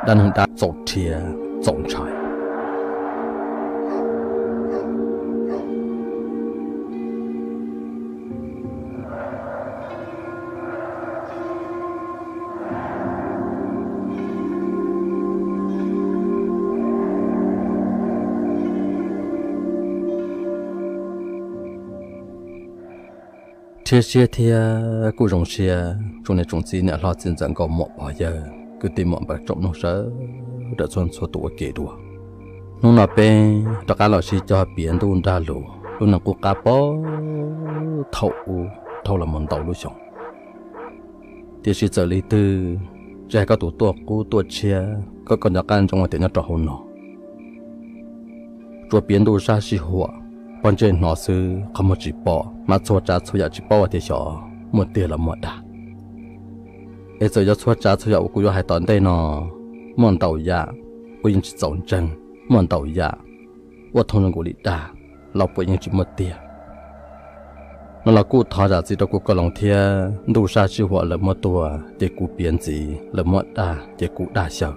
dab neeg dab txaus rhiab txaus ntshai. Rhiab siab thiab kuj zoo siab, tsoom niam tsoom txiv, niam hlob txiv ntxawm nkauj muam pog yawg kwv tij muam npawg tsoom mloog sawv daws txhua txhua tus ua ke dua. Hnub no peb rov qab los sib cog piav ntuj nrag lus lub neej qub qab puag thaum ub dhau los mus ntau lub xyoo. Tiam sis txawm li twg, tsis hais koj tus tuaj qub tuaj tshiab, koj koj nco qab ntsoov hais tias nyob rau hauv no tsuas piav ntuj sab sij huam, pob ntseg hnov xwb, qhov muag tsis pom, mas txhua tsav txhua yam tsis paub hais tias xyov muaj tiag los muaj dag. Es txawm yog txhua tsav txhua yam uas kuv yuav hais tom ntej no muaj ntau yam uas yeej tsis txaus ntseeg, muaj ntau yam uas thooj zoo nkaus li dag, los puas yeej tsis muaj tiag no los kuj thov zam txim rau kuv koj loos thiab. Ntuj sab sij huam lawv muab tuaj ces kuv piav ntxiv, lawv muab dag ces kuv dag xyaw.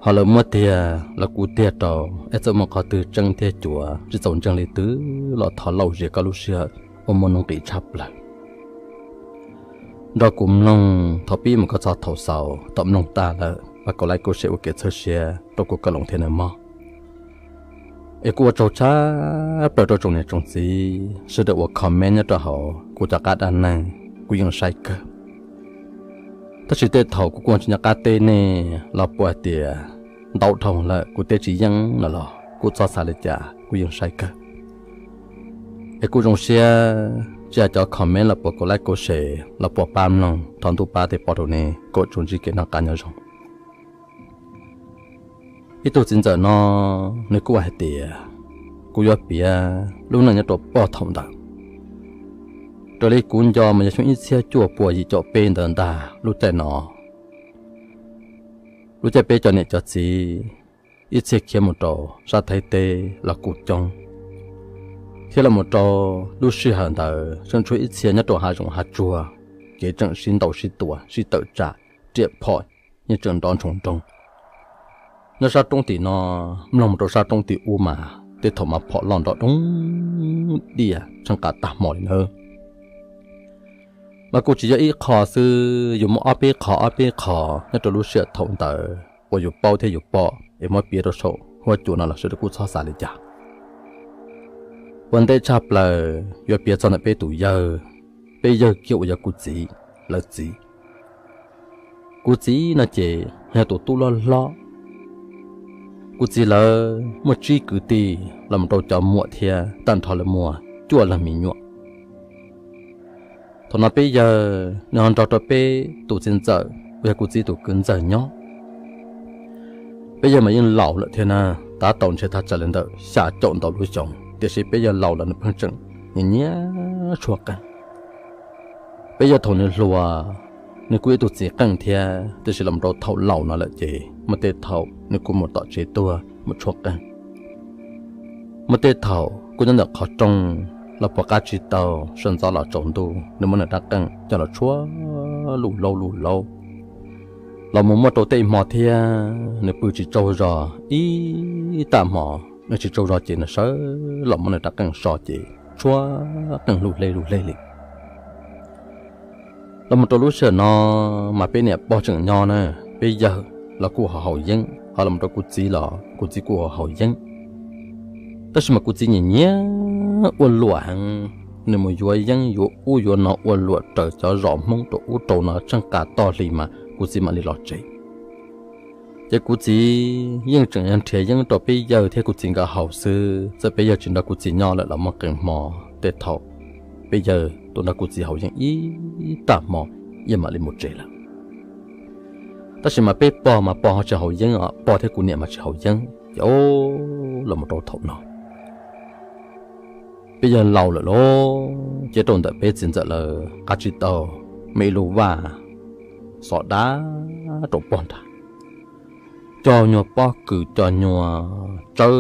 Ho lawv muab tiag los kuv tiag rau, es txawm muaj qhov twg tseeb thiab cuav tsis txaus ntseeg li twg los thov lauj zias koj lub sij hawm uas muaj nuj nqis tshaj plaws. Nrog kuv mloog thaum pib mus kom txog thaum xaus, thaum mloog tag lawm pab kom like, share ua kev txhawb siab rau kuv koj loos thiab nawb mog. Es kuj ua tsaug tshaj plaws rau tsoom niam tsoom txiv sawv daws uas comment nyob rau hauv kuv cov qab dab neeg, kuv yeej saib kawg. Tab sis tej thaum kuv kuj tsis nco qab teb nej los puas hais tias ntau dhau lawm kuv teb tsis yeej no los kuj txhob xav li cas, kuv yeej saib kawg. Es kuj zoo siab, tsis hais cov comment los puas kom like, share los puas pab mloog, thov ntuj pab tej pov rau nej kom tsuas ntsib kev noj qab nyob zoo. Ib tug txiv ntxawm no, nws kuj hais tias kuv yuav piav lub neej nyob rau puag thaum ntawd. Raws li kuv nco mas yog xyoo ib txhiab cuaj puas yim caum peb ntawd ntag lub caij no. Lub caij peb cov niam cov txiv ib txhia khiav mus rau sab Thaib teb los kuj coob, thiab los mus rau lub sij hawm ntawd seb tshuav ib txhia nyob rau hav zoov hav tsuag, kev tseem sib ntaus sib tua sib tawm tsam, riam phom yeej tseem nrov ntshoo nroo. Nyob sab roob tim no mloog mus rau sab roob tim ub mas tej thaum mas phom loj nrov doo diaj tsheej qas tag hmo li nawb. Mas kuj tsis yog ib qho xwb, yus muaj ob peb qho ob peb qho nyob rau lub sij hawm thaum ntawd uas yus paub thiab yus pom es muab piav rau saum huab cua no los sawv daws kuj txhob xav li cas. Ua ntej tshaj plaws yuav piav txog ntawm peb tus yawg, peb yawg kiag uas yog kuv txiv lawv txiv. Kuv txiv no ces yog tus tub loj hlob. Kuv txiv lawv muaj tsib kwv tij los mus rau cov muam thiab, tag nrho lawv muaj cuaj leeg me nyuam. Thaum no peb yawg nws ho nrog rau peb tus txiv ntxawm uas yog kuv txiv tus kwv ntxawg nyob. Peb yawg mas yeej laus lawm thiab na, tab tau ntshe thaj tsam li ntawm xya caum ntau lub xyoo, tiam sis peb yawg laus lawm nws pheej tseem nyiam nyiam tshuab qeej. Peb yawg thaum nws hluas, nws kuj ib tug txiv qeej thiab, tiam sis los rau thaum laus no lawm ces muaj tej thaum nws kuj mus tom tsev tuag mus tshuab qeej. Muaj tej thaum kuj nyob ntawm qhov rooj los puas qab tsib taug sawv ntxov los tsaus ntuj nws muab nws rab qeej coj los tshuab luj laub luj laub. Los mus muaj rau tej hmo thiab nws pw tsis tsaug zog ib tag hmo, nws tsis tsaug zog ces nws sawv los muab nws rab qeej so ces tshuab qeej luj hle luj hle li. Los mus rau lub sij hawm no mas peb niam pog tseem nyob na, peb yawg los kuj ho haus yeeb, ho los mus rau kuv txiv los kuv txiv kuj ho haus yeeb. Tab sis mas kuv txiv nyiam nyiam ua luam heev, nws mus yuav yeeb yuav ub yuav no ua luam raws cov zos Hmoob rau ub rau no tsheej qas tog hli mas kuv txiv mam li los tsev. Ces kuv txiv yeej tseem yog nrhiav yeeb rau peb yawg thiab kuv txiv nkawd haus xwb, txawm peb yawg tsis nrog kuv txiv nyob lawm los muaj qee hmo tej thaum peb yawg tuaj nrog kuv txiv haus yeeb ib tag hmo yeej mam li mus tsev lawm. Tab sis mas peb pog mas pog ho tsis haus yeeb os, pog thiab kuv niam mas tsis haus yeeb ces o, los mus rau thaum no peb yawg laus lawm lauj, ces rau ntawm peb txiv ntxawm lawv qab tsib taug, muaj ib lub vaj xov dab rau pog nrag, cog nyuag pob kws, cog nyuag tsawb,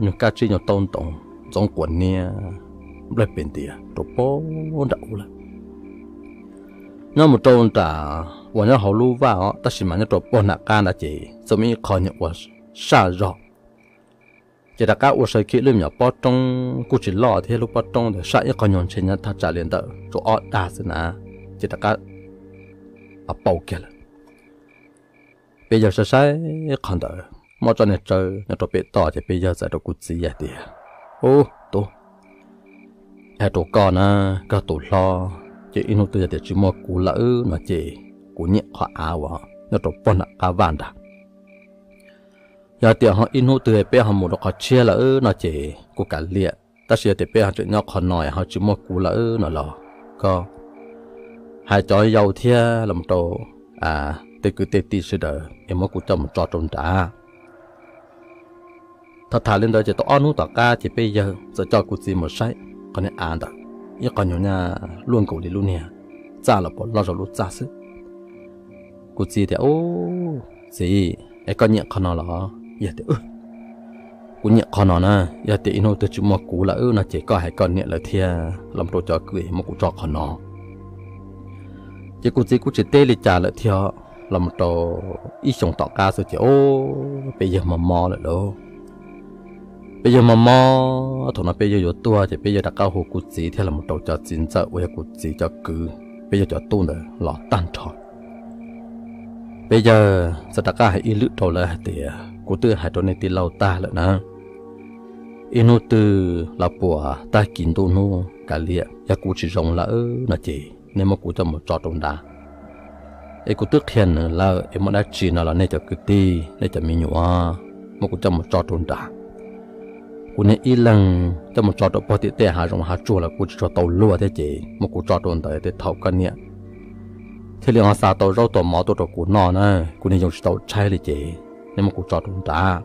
nyuag kab tsib, nyuag taub ntoos, ntxoov quav niab, nplawg pes ntiav rau pog nram ub lawm. Nyob mus rau nram uas nyob hauv lub vaj os, tab sis mas nyob rau puag nram qab ntawd ces txawm muaj ib qho nyuag ua saj zog. Ces rov qab ua saw kiag lub me nyuam pob roob kuj tsis loj thiab, lub pob roob ntawd saj ib qho nyuag ntshe nyob thaj tsam li ntawm tsuas ob dag xwb na, ces rov qab pau kiag lawm. Peb yawg saib saib qhov ntawd muaj tsob niag tsawb nyob rau pem toj, ces peb yawg txawm rau kuv txiv hais tias, Ub tub, hais rau koj na, koj tus hlob, ces ib hnub twg yog tias tsis muaj kuv lawm no ces kuv nyiam qhov av uas nyob rau puag nram qab vaj nrad. Yog tias ho ib hnub twg peb ho mus rau qhov tshiab lawm no ces kuv kav liam, tab sis yog tias peb ho tseem nyob qhov no ho tsis muaj kuv lawm no los koj hais cov yau thiab los rau tej kwv tej tij sawv daws es muab kuv coj mus tso rau nrad. Tham tham li ntawd ces tau ob hnub tom qab ces peb yawg txawm coj kuv txiv mus saib qhov niag av ntawd, ib qho nyuag nyaj luaj nkaus li lub niag txaj los puas loj zog lub txaj xwb. Kuv txiv tias, Ub txiv, es koj nyiam qhov no los? Yawg tias, Kuv nyiam qhov no na, yog tias ib hnub twg tsis muaj kuv lawm no ces koj hais koj niam lawv thiab los rau cov kwv es muab kuv tso qhov no. Ces kuv txiv kuj tsis teb li cas lawm thiab. Los mus rau ib xyoos tom qab xwb ces, o, peb yawg mob mob lawm lauj. Peb yawg mob mob, thaum no peb yawg yuav tuag ces peb yawg rov qab hu kuv txiv thiab los mus rau cov txiv ntxawm uas yog kuv txiv cov kwv, peb yawg cov tub ntawd los tag nrho. Peb yawg txawm rov qab hais ib lwm rau lawv hais tias, Kuv twb hais rau nej tij laug tag lawm na, ib hnub twg los puas tag kis ntuj hnub kav liam, yog kuv tsis zoo lawm no ces nej muab kuv coj mus tso rau nrad. Es kuv twb qhia nws lawm es muaj dab tsi no los nej cov kwv tij, nej cov me nyuam, muab kuv coj mus tso rau nrad. Kuv niag ib leeg coj mus tso rau puag tim tej hav zoov hav tsuag los kuv tsis tshua tau luag thiab ces muab kuv tso rau ntawd tej thaum koj niam thiaj li ho xa tau zaub tau mov tuaj rau kuv noj na, kuv niag yoo tsis tau tshaib li ces nej muab kuv tso rau nrad.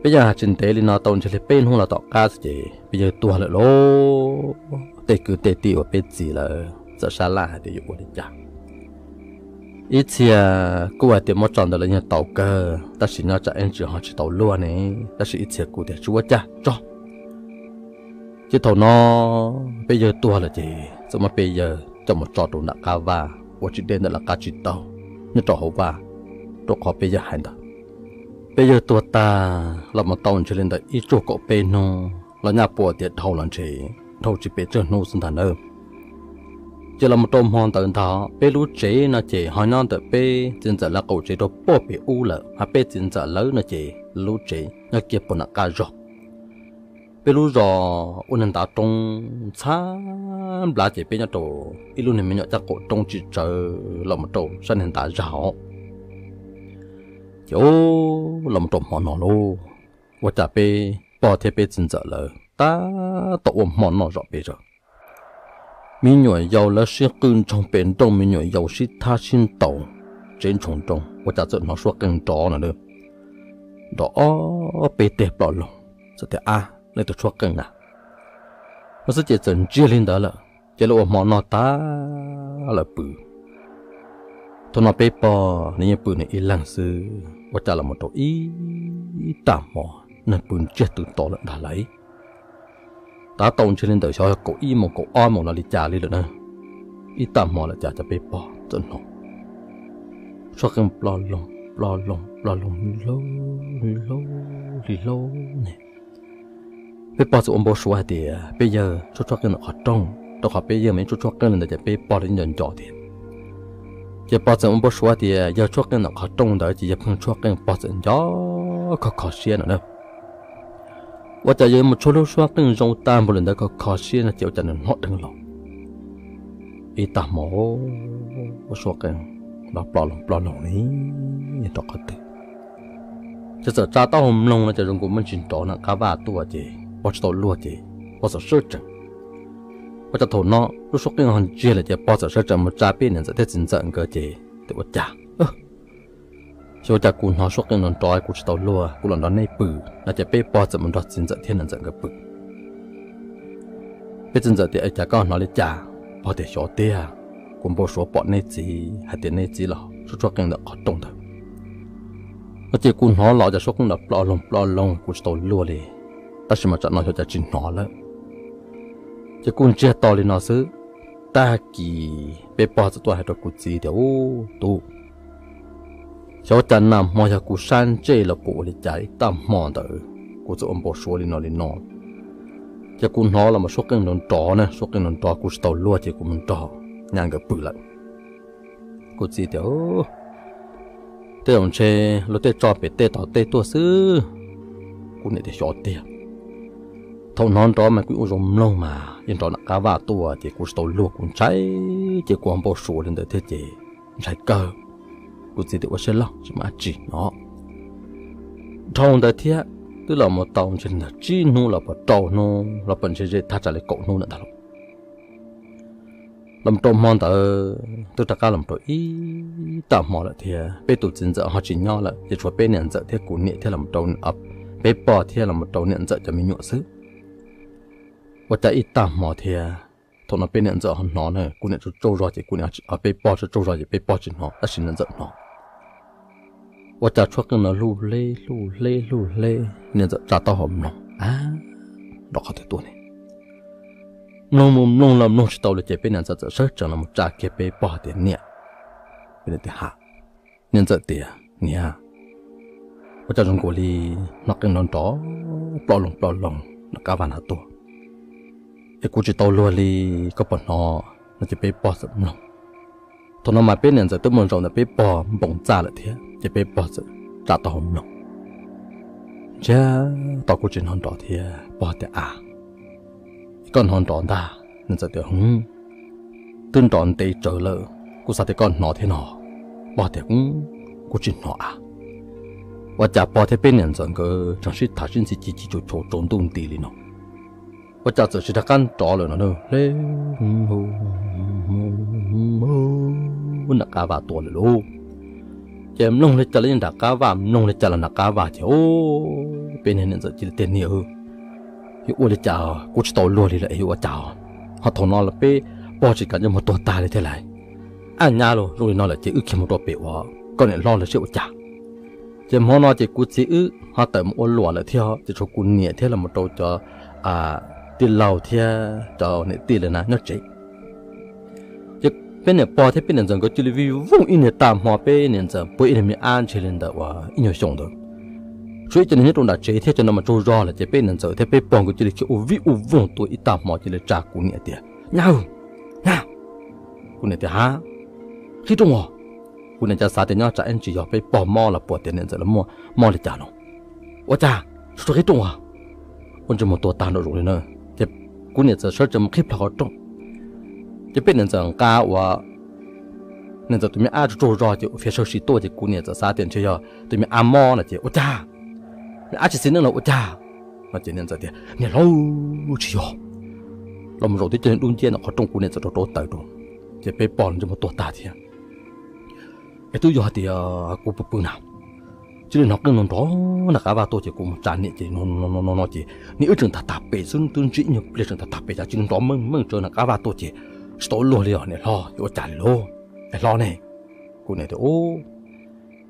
Peb yawg hais tsis ntev li no tau ntshe li peb hnub los tom qab xwb ces peb yawg tuag lawm lauj. Tej kwv tej tij uas peb txiv lawv txawm sab laj hais tias yuav ua li cas. Ib txhia kuj hais tias muab tso ntawd los yeej tau kawg, tab sis nyob tsam ib ntsis ho tsis tau luag ne, tab sis ib txhia kuj tias tsis ua cas tso. Ces thaum no peb yawg tuag lawm ces txawm muab peb yawg coj mus tso rau nram qab vaj uas tsis deb ntawm lawv qab tsib taug nyob rau hauv vaj, rau qhov peb yawg hais ntawd. Peb yawg tuag tag los mus tau ntshe li ntawm ib tsuag kaum peb hnub los nyaj puas tias dhau los ntshe dhau tsis pes tsawg hnub xwb ntag nawb. Ces los mus rau hmo ntawd ntag peb lub tsev no ces ho nyob ntawm peb txiv ntxawm lawv qaum tsev rau puag pem ub lawm, ho peb txiv ntxawm lawv no ces lub tsev nyob kiag puag nram qab zos. Peb lub zos ua niag ntav roob txhab nplav ces peb nyob rau ib lub niag me nyuam caj qaum roob tsis tsawv los mus rau sab niag ntav zag os. Ces los mus rau hmo no lauj, ua cas peb pog thiab peb txiv ntxawm lawv tab tom ua hmo noj zom peb zog. Me nyuam yaus lawv sib qw ntsoog pem nrooj, me nyuam yaus sib thab sib ntaus tsev ntsoog nrooj, ua cas txawm hnov suab qeej nrov no na, nrov ob peb teg ploj loog. Txawm tias, Ab, leej twg tshuab qeej na? No xwb ces txawm ntsiag li ntawd lawm, ces lawv ua hmo noj tag lawm pw. Thaum no peb pog nws yeej pw nws ib leeg xwb, ua cas los mus rau ib tag hmo neeg pw ntsiag twb to lawm ntag lauj. Tab tom ntshe li ntawm xyov kaum ib moos kaum ob moos los li cas li lawm na. Ib tag hmo lawm cas cov peb pog txawm hnov suab qeej ploj loog ploj loog ploj loog hli hli hli hli ne. Peb pog txawm ua npau suav hais tias peb yawg tshuab tshuab qeej ntawm qhov rooj, rau qhov peb yawg mas yeej tshuab tshuab qeej li ntawd ces peb pog los yeej nco nco thiab. Ces pog txawm ua npau suav tias yawg tshuab qeej ntawm qhov rooj ntawd ces yawg pheej tshuab qeej, pog txawm nco kho kho siab no na. Ua cas yawg mus tshuab lub suab qeej zoo tag npaum li ntawd kho kho siab no ces ua cas nws hnov dheev los ib tag hmo, suab qeej los ploj loog ploj loog li rau qhov twg. Ces txawm tsa taub hau mloog no ces zoo nkaus muaj ntsis nrov nram qab vaj tuaj ces pog tsis tau luag ces pog txawm sawv tsees. Ua cas thaum no lub suab qeej ho ntsiag lawm ces pog txawm sawv tsees mus tsa peb niam ntxawm thiab txiv ntxawm nkawd ces tias, Ua cas, xyov ua cas kuv hnov suab qeej nrov nrov kuv tsis tau luag, kuv los nrog nej pw. No ces peb pog txawm mus nrog txiv ntxawm thiab niam ntxawm nkawd pw. Peb txiv ntxawm tias, Cas koj hnov li cas? Pog tias, Xyov tiag, kuv npau suav pom nej txiv hais tias nej txiv los tshuab tshuab qeej ntawm qhov rooj ntawd. No ces kuv hnov los cas suab qeej los ploj loog ploj loog kuv tsis tau luag li, tab sis mas tsam no xyov cas tsis hnov lawm. Ces kuj ntsiag to li no xwb. Tag kis peb pog txawm tuaj hais rau kuv txiv tias, Ub tub, xyov ua cas nag hmo yog kuv sab ntsej los puas ua li cas ib tag hmo ntawd kuv txawm ua npau suav li no li no. Ces kuv hnov los mas suab qeej nrov nrov na, suab qeej nrov nrov kuv tsis tau luag ces kuv mus nrog nyab nkawd pw lawm. Kuv txiv tias, Tej zaum ntshe luag tej tso pem tej tom tej tuaj xwb. Kuv niam tias, Xyov tiag. Thaum hnov nrov mas kuv ua zoo mloog mas yeej nrov nram qab vaj tuaj ces kuv tsis tau luag kuv ntshai, ces kuv ua npau suav li ntawd thiab ces ntshai kawg. Kuv txiv tias, Ua siab loj tsis muaj dab tsi no. Dhau ntawd thiab twb los mus tau ntshe ntawm tsib hnub los puas rau hnub los puas ntshe ze thaj tsam li kaum hnub ntawd ntag lauj. Los rau hmo ntawd twb rov qab los rau ib tag hmo lawm thiab peb tus txiv ntxawm ho tsis nyob lawm ces tshuav peb niam ntxawm thiab kuv niam thiab los rau peb pog thiab los rau niam ntxawm cov me nyuam xwb. Ua cas ib tag hmo thiab thaum no peb niam ntxawm ho hnov na, kuv niam tsaug tsaug zog ces kuv niam, peb pog tsaug tsaug zog ces peb pog tsis hnov tab sis niam ntxawm hnov. Ua cas tshuab qeej no luj hleb luj hleb luj hleb, niam ntxawm tsa taub hau mloog, Ab, nrov qhov twg tuaj ne? Mloog mus mloog los mloog tsis tau li ces peb niam ntxawm txawm sawv tsees los mus tsa kiag peb pog tias, Niam, peb niam tias, Ha. Niam ntxawm tias, Niam, ua cas zoo nkaus li hnov qeej nrov nrov ploj loo ploj loo nram qab vaj na tuaj, es kuv tsis tau luag li, koj puas hnov? No ces peb pog txawm mloog. Thaum no mas peb niam ntxawm twb mus zaum ntawm peb pog npoo txaj lawm thiab ces peb pog txawm tsa taub hau mloog. Ntsiag to kuj tsis hnov nrov thiab. Pog tias, A, koj hnov nrov ntag. Niam ntxawm tias, Hwv, twb nrov ntev tsawv lawm, kuj xav tias koj hnov thiab no. Pog tias, Kuj tsis hnov a. Ua cas pog thiab peb niam ntxawm nkawd tseem sib tham sib ntxhi ci ci tsaus tsaus ntuj nti li no, ua cas txawm tsis rov qab nrov lawm no, hleb nram qab vaj tuaj lawm lauj. Ces mloog li cas los nram qab vaj, mloog li cas los nram qab vaj ces, Peb niag niam ntxawm cia li tias, Niam, yuav ua li cas, kuv tsis tau luag li lawm es yuav ua cas? Ho thaum no los peb pog tsis kam ntsej muag tuag tag li thiab lauj. Ab nyab lauj, zoo li no lawm ces wb khiav mus rau pem uas koj niam hlob lawv seb ua cas. Ces hmo no ces kuv txiv wb ho tawm mus ua luam lawm thiab ces tshuav kuv niam thiab los mus rau cov tij laug thiab cov niam tij lawv na nyob tsev. Ces peb niam pog thiab peb niam ntxawm nkawd cia li vij voog ib niag tag hmo, peb niam ntxawm puag ib niag me ab ntseg li ntawm uas ib nyuag xyoo ntawd. Tshuav ib co niag nyob rau nram tsev thiab, cov no mas tsaug zog lawm ces peb niam ntxawm thiab peb pog nkawd cia li khiav ua vij ua voog tuaj ib tag hmo cia li tsa kuv niam tias, Nyab, nyab! Kuv niam tias, Ha, qhib rooj os. Kuv niam cas xav tias nyob tsam ib ntsis yog peb pog mob los puas tias niam ntxawm lawv muaj mob li cas no. Ua cas tsuas qhib rooj os? Ua ntsej muag tuag tag nraum zoov li na. Ces kuv niam txawm sawv tsees mus qhib plho qhov rooj. Ces peb niam ntxawm nqa uas niam ntxawm tus me ab tsaug tsaug zog ces ua fiav sawv tsis tuaj ces kuv niam txawm xav tias ntshe yog tus me ab mob no ces, Ua cas me ab tsis xis neej los ua cas? No ces niam ntxawm tias, Niam hlob, tsis yog. Los mus zaum tib co dub nciab ntawm qhov rooj, kuv niam txawm rau rau taws rau. Ces peb pog ntsej muag tuag tag thiab. Es twb yog hais tias kuv pw pw na, cia li hnov qeej nrov nrov nram qab vaj tuaj ces kuv mus tsa niam ces no no no ces niam wb tseem tag tag pem xwb, twb ntsib ib nyuag pliag tseem tag tag pem cas cia li nrov meej meej tsawv nram qab vaj tuaj ces tsis tau luag li os niam hlob, yuav ua cas li lauj? Es hlob ne? Kuv niam tias, Ub,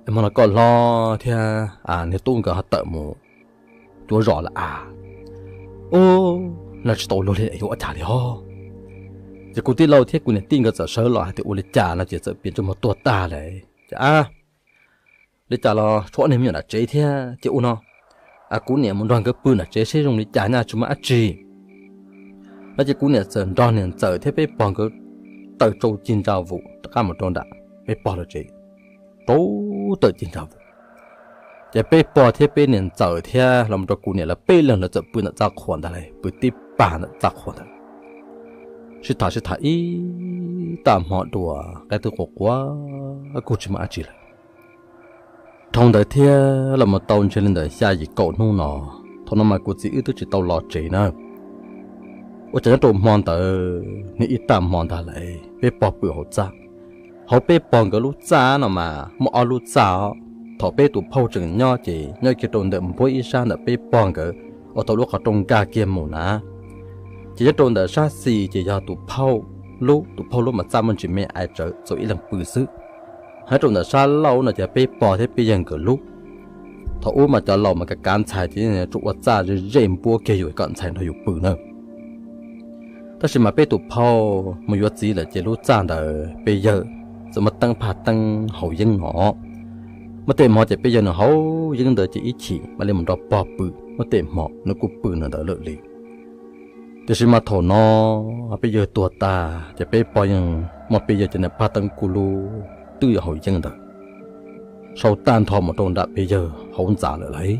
es hmo no koj hlob thiab niag tub nkawd ho tawm mus cuab zos lawm as. Ub, no tsis tau luag li es yuav ua cas li os? Ces kuv tij laug thiab kuv niam tij nkawd txawm sawv los hais tias, Ua li cas no? Ces txawm piav ntsej muag tuag tag lawm ces, A, li cas los tshuav ob niag me nyuam nram tsev thiab ces ua no, kuv niam mus nrog nkawd pw nram tsev seb zoo li cas nyaj tsis muaj dab tsi. No ces kuv niam txawm nrog niam ntxawm thiab peb pog nkawd tawm tsau cig ntsa vus rov qab mus rau nram peb pog lawv tsev, rau tawm cig ntsa vus. Ces peb pog thiab peb niam ntxawm thiab los rau kuv niam lawv peb leeg lawv txawm pw ntawm txaj qhua ntag lauj, pw tib pag ntawm txaj qhua ntawd. Sib tham sib tham ib tag hmo dua, qaib twb qua qua, kuj tsis muaj dab tsi lawm. Dhau ntawd thiab los mus tau ntshe li ntawm xya yim kaum hnub no, thaum no mas kuv txiv wb twb tsis tau los tsev na. Ua cas nyob rau hmo ntawd niag ib tag hmo ntag lauj, peb pog pw hauv txaj. Hauv peb pog nkawd lub txaj no mas muaj ob lub txaj os. Thaum peb tus phauj tseem nyob ces nyob kiag rau ntawm npuab ib sab ntawm peb pog nkawd uas tau lub qhov rooj nkag kiag mus na. Ces nyob rau ntawm sab xis ces yog tus phauj lub, tus phauj lub mas txaj muaj ntsis me ais tsawv txaus ib leeg pw xwb. Nyob rau ntawm sab laug no ces peb pog thiab peb yawg nkawd lub. Thaum ub mas cov laus mas kav kav ntxhais ces tsuas ua txaj ze ze npuab kiag yus kom ntxhais nrog yus pw na. Tab sis mas peb tus phauj mus yuav txiv lawm ces lub txaj ntawd peb yawg txawm muab teeb phaj teeb haus yeeb no. Muaj tej hmo ces peb yawg nws haus yeeb ntawd ces ib chim mam li mus nrog pog pw, muaj tej hmo nws kuj pw nws ntawd lawm li. Tiam sis mas thaum no peb yawg tuag tas ces peb pog yeej muaj peb yawg cov niag phaj teeb kuj lub twb yuav haus yeeb ntawd sau tag nrho mus rau nram peb yawg hauv ntxa lawm lauj.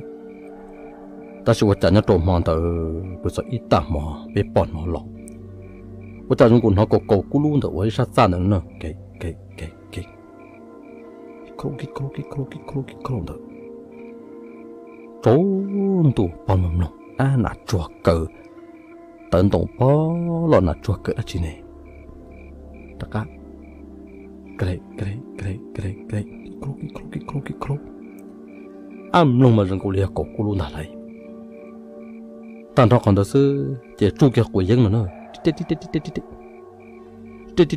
Tab sis ua cas nyob rau hmo ntawd pw txog ib tag hmo peb pog hnov los, ua cas zoo nkaus hnov kaus kaus kub lub ntawm ua ib sab txaj ntawd no, ke ke ke ke, kib kib kib ntawd. Tsaus ntuj pog mloog mloog, ab, nas tsuag kaw, tawv ntoo pog los nas tsuag kaw dab tsi ne. Rov qab, kre kre kre kre kre, kib kib kib kib kib, ab, mloog mas zoo nkaus li yog kaus kub lub ntag lauj. Tag nrho qhov ntawd xwb ces tsuj kiag quav yeeb no na, tib teb tib teb tib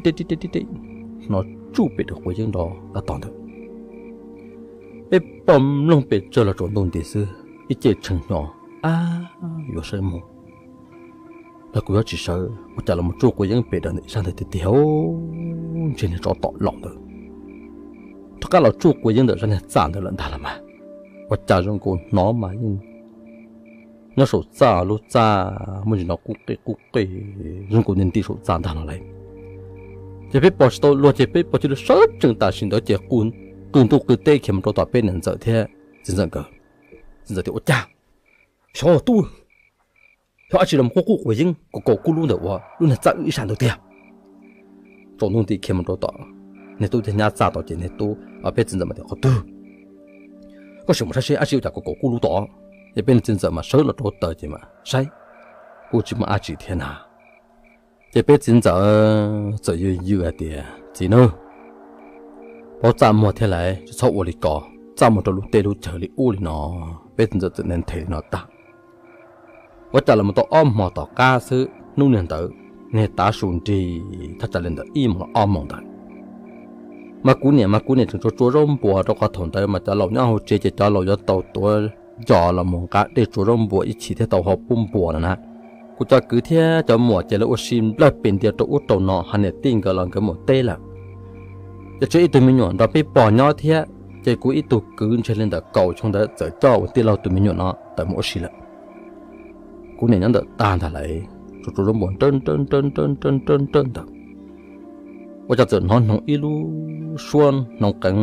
teb tib teb, hnov tsuj pem rau quav yeeb nrov qab tog ntawd. Peb pog mloog pes tsawg los tsaus ntuj nti xwb, ib ce tshee hnyo, ab, yuav sawv mus los kuj yuav tsis sawv, ua cas los mus tsuj quav yeeb pem rau ntawm ib sab ntawd tiag tiag, ntshe niag tsov tom los ntawd. Rov qab los tsuj quav yeeb ntawm sab niag txaj ntawd lawm ntag los mas, ua cas zoo nkaus hnov mas yeej nyob saum txaj, lub txaj muaj ntsis no qub qij qub qij, zoo nkaus nti nti saum txaj ntag no lauj. Ces peb pog tsis tau luag ces peb pog cia li sawv tsees tam sim ntawd ces qw ntuj qw teb khiav mus rau tom peb niam ntxawm thiab txiv ntxawm nkawd. Txiv ntxawm tias, ua cas, xyov tub, xyov dab tsi los mus qub qub quav yeeb kaus kaus kub lub ntawm ua lub niag txaj wb ib sab ntawd tiag. Tsaus ntuj nti khiav mus rau tom niag tub thiab nyab txaj tod ces niag tub, peb txiv ntxawm mas tias, qhov twg? Koj sim mus saib seb dab tsi ua cas kaus kaus kub lub tod. Ces peb niag txiv ntxawm mas sawv los rau taws ces mas saib, kuj tsis muaj dab tsi thiab na. Ces peb txiv ntxawm txawm yws yws hais tias, txiv na, paub txaj muag thiab lauj, tsis txhob ua li ko, txaj muag rau lub teb lub chaw li ub li no. Peb txiv ntxawm txawm nthe li no tag. Ua cas los mus tau ob hmo tom qab xwb, hnub niag ntawd niag tav su nrig thaj tsam li ntawm ib moos los ob moos ntawd, mas kuv niam mas kuv niam tseem tsuav tsuav zaub npuas, rau qhov thaum ntawd mas cov laus nyob hauv tsev ces cov laus yuav tau tuav yos los mus nqa dej tsuav zaub npuas ib chim thiab tau hau pub npuas no na. Kuv cov kwv thiab cov muam ces lawv ua si nplawg pes ntias rau ub rau no, ho niam tij nkawd los nkawd mus teb lawm. Ces tshuav ib tug me nyuam nrog peb pog nyob thiab, ces kuv ib tug kwv ntshe li ntawm kaum xyoo ntawd txawm coj ua tij laug tus me nyuam no tawm mus ua si lawm. Kuv niam nyob ntawm tag ntag lauj, tsuav tsuav zaub npuas nrawj nrawj nrawj nrawj nrawj nrawj ntawd, ua cas txawm hnov hnoos ib lub suab hnoos qeev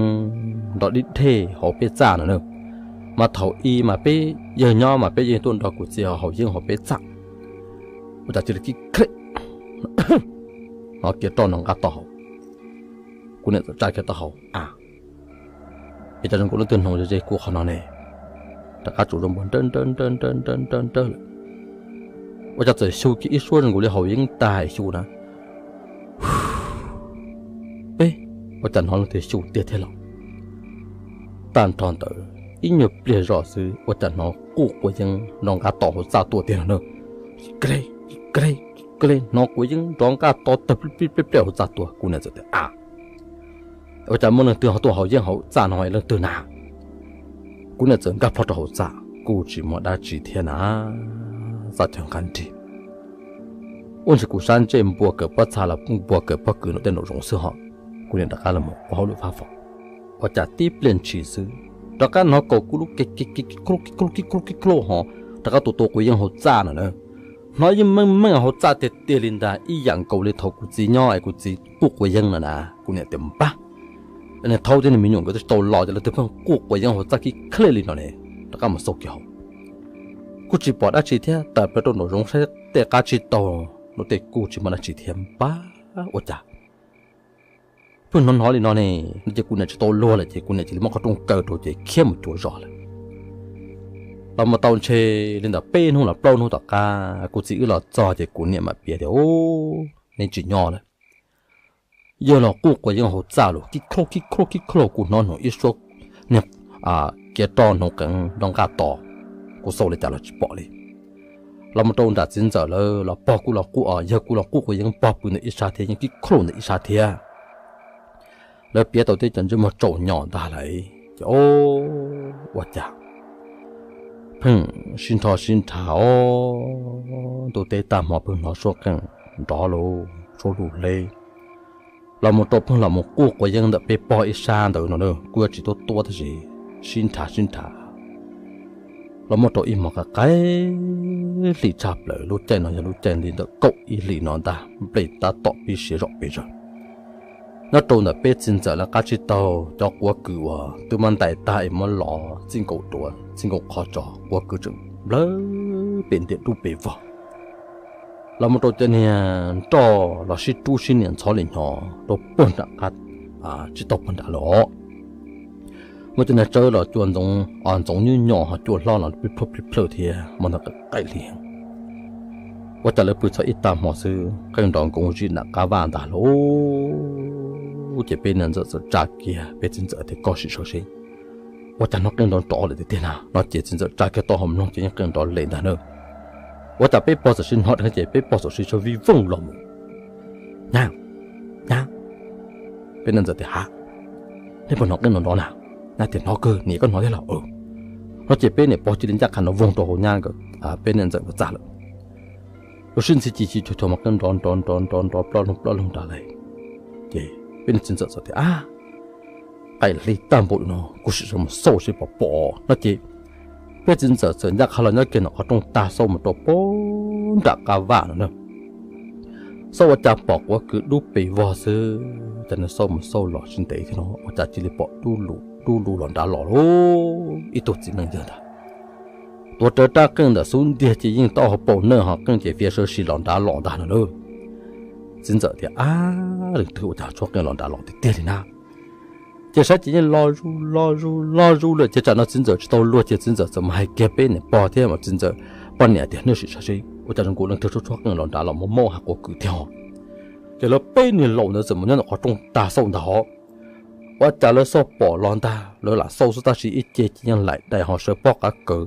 nrov dib dej hauv peb txaj no na. Mas thaum i mas peb yawg nyob mas peb yawg tuaj nrog kuv txiv haus yeeb hauv peb txaj, ua cas cia li kib khlej hnov kiav roj no nqa taub hau. Kuv niam txawm tsa kiag taub hau, a, es cas zoo nkaus leej twg hnoos ze ze kuv qhov no ne. Rov qab tsuav zaub npuas nrawj nrawj nrawj nrawj nrawj nrawj lawm, ua cas txawm xyu kiag ib suab zoo nkaus li haus yeeb tag xyu na. Peb, ua cas hnov leej twg xyu tiag thiab los? Tag nrho ntawd ib nyuag pliag zog xwb ua cas hnov quj quav yeeb nrov nqa tom hauv txaj tuaj tiag no na. Kib kle, kib kle, kib kle, hnov quav yeeb nrov nqa tom tawg plij plij plij hauv txaj tuaj. Kuv niam txawm tias, a, ua cas muaj leej twg ho tuaj haus yeeb hauv txaj no leej twg na? Kuv niam txawm nkag plho rau hauv txaj kuj tsis muaj dab tsi thiab na. Txaj chaw nqab nrig, ua ntshai kuv sab ntsej npua kawm pob txha los npua kawm pob kws nram tej nraum zoov xwb ho. Kuv niam rov qab los ua hauj lwm fab fo, ua cas tib pliag ntshis xwb rov qab hnov kaus kub lub ke ke ke kib klo kib klo kib klo kib klo ho rov qab tuav tuav quav yeeb hauv txaj no na. Hnov yeej meej meej hauv txaj tiag tiag li ntag, ib yam nkaus li thaum kuv txiv nyob es kuv txiv quj quav yeeb no na. Kuv niam tias, npab, niag thaub thiab niag me nyuam nkawd twb tsis tau los ces lawv twb pheej quj quav yeeb hauv txaj kib khlej li no ne. Rov qab mus xauj kiag hauv, kuj tsis pom dab tsi thiab, tawm plaws rau nraum zoov saib tej qab tsib taug, luag tej kuj tsis muaj dab tsi thiab. Npab, ua cas pheej hnov hnov li no ne? No ces kuv niam tsis tau luag lawm ces kuv niam cia li muab qhov rooj kaw rau ces khiav mus cuav zos lawm. Los mus tau ntshe li ntawm peb hnub los plaub hnub tom qab kuv txiv wb los txog ces kuv niam mam piav tias, u, neb tsis nyob lawm. Yawg los quj quav yeeb hauv txaj los kib khlauj kib khlauj kib khlauj, kuv hnov hnoos ib suab niag kiav roj hnoos qeev nrov nqaj tos, kuv xauj li cas los tsis pom li. Los mus rau nram txiv ntxawm lawv los pog kuj los quj, yawg kuj los quj quav yeeb pog pw ntawm ib sab thiab, yeej kib khlauj ntawm ib sab thiab. Lawv piav tau tej cov ntsej muag tsaus nyos ntag lauj. Ces o, ua cas pheej sib nrho sib nrhav os, ntuj teb tag hmo pheej hnov suab qeej nrov lug suab lug hleb los mus rau pheej los mus quaj quav yeeb ntawm peb pog ib sab ntawd no na, kuj yuav tsis tuab tuab tab sis sib nrhav sib nrhav los muaj rau ib hmos qaim qaim hli tshaj plaws. Lub caij no yog lub caij li ntawm kaum ib hlis no ntag, nplej tab tom pib siav zom pes zaws. Nyob rau ntawm peb txiv ntxawm lawv qab tsib taug cov quav kws uas twb muab ntais tag es muab lov txij nkaus duav txij nkaus qhov tso, quav kws tseem nplawg pem ntiam dub pes vog los mus rau cov niag nroj los sib rub sib nias ntxhov li hnyo rau puag nram qab tsib taug puag nrad lawm os. Muaj cov niag tsawb los cua ntxoov, ntxoov nyuj nyom ho cua hlob los plig plhawj plig plhawj thiab mas ntawd qaim hli. Ua cas lawv pw txog ib tag hmo xwb qeej nrov nkoov zim nram qab vaj ntag lauj. Ces peb niam ntxawm txawm tsa kiag peb txiv ntxawm tias koj sim sawv seb ua cas hnov qeej nrov nrov lawm tiag tiag na no ces txiv ntxawm tsa kiag taub hau mloog ces yeej qeej nrov lem ntag na. Ua cas peb pog txawm sim hnov dheev ces peb pog txawm sim sawv vij voog los mus. Nyab, nyab, peb niam ntxawm tias ha, nej puas hnov qeej nrov nrov na? Nyab tias hnov kawg, niam koj hnov thiab los? No ces peb niam pog cia li ncaj qha nrov voog rau hauv nyab nkawd, peb niam ntxawm nkawd txaj lawm. Lub sib ntxhi ci ci cuag cuag mas qeej nrov nrov nrov nrov nrov ploj loog ploj loog nrad lawm. Ces peb niam txiv ntxawm txawm tias a, qaim hli tag npaum li no kuv sim sawv mus xauj seb puas pom no ces peb txiv ntxawm txawm ncaj qha los nyob kiag ntawm qhov rooj tag xauj mus rau puag nram qab vaj no na. Xauj ua cas pom quav kws dub pes vog xwb, cas nws xauj mus xauj los tsis ntev thiab no ua cas cia li pom dub lug los nrad los lauj, ib tug txiv neej yawg ntag. Tuav rawv rab qeej ntawm xub ntiag ces yeej taub hau paum nawj ho qeej ces fiav sawv si los nrad los ntag no lauj. Txiv ntxawm tias a, leej twg ua cas tshuab qeej los nrad los tiag tiag li na. Ces saib ces yeej lo zuj lo zuj lo zuj lawm ces tsam no txiv ntxawm tsis tau luag ces txiv ntxawm txawm mus hais kiag peb niam pog thiab mas txiv ntxawm poj niam tias nej sim sawv seb ua cas zoo nkaus leej twg tshuab tshuab qeej los nrad los muab maub hais quav kws tiag ho. Ces lawv peb niag laus ntawd txawm mus nyob ntawm qhov rooj tag xauj ntag hov. Ua cas lawv xauj pom los ntag, lawv lam xauj xwb tab sis ib ce ces yeej laim dais ho sawv pob qab kawg,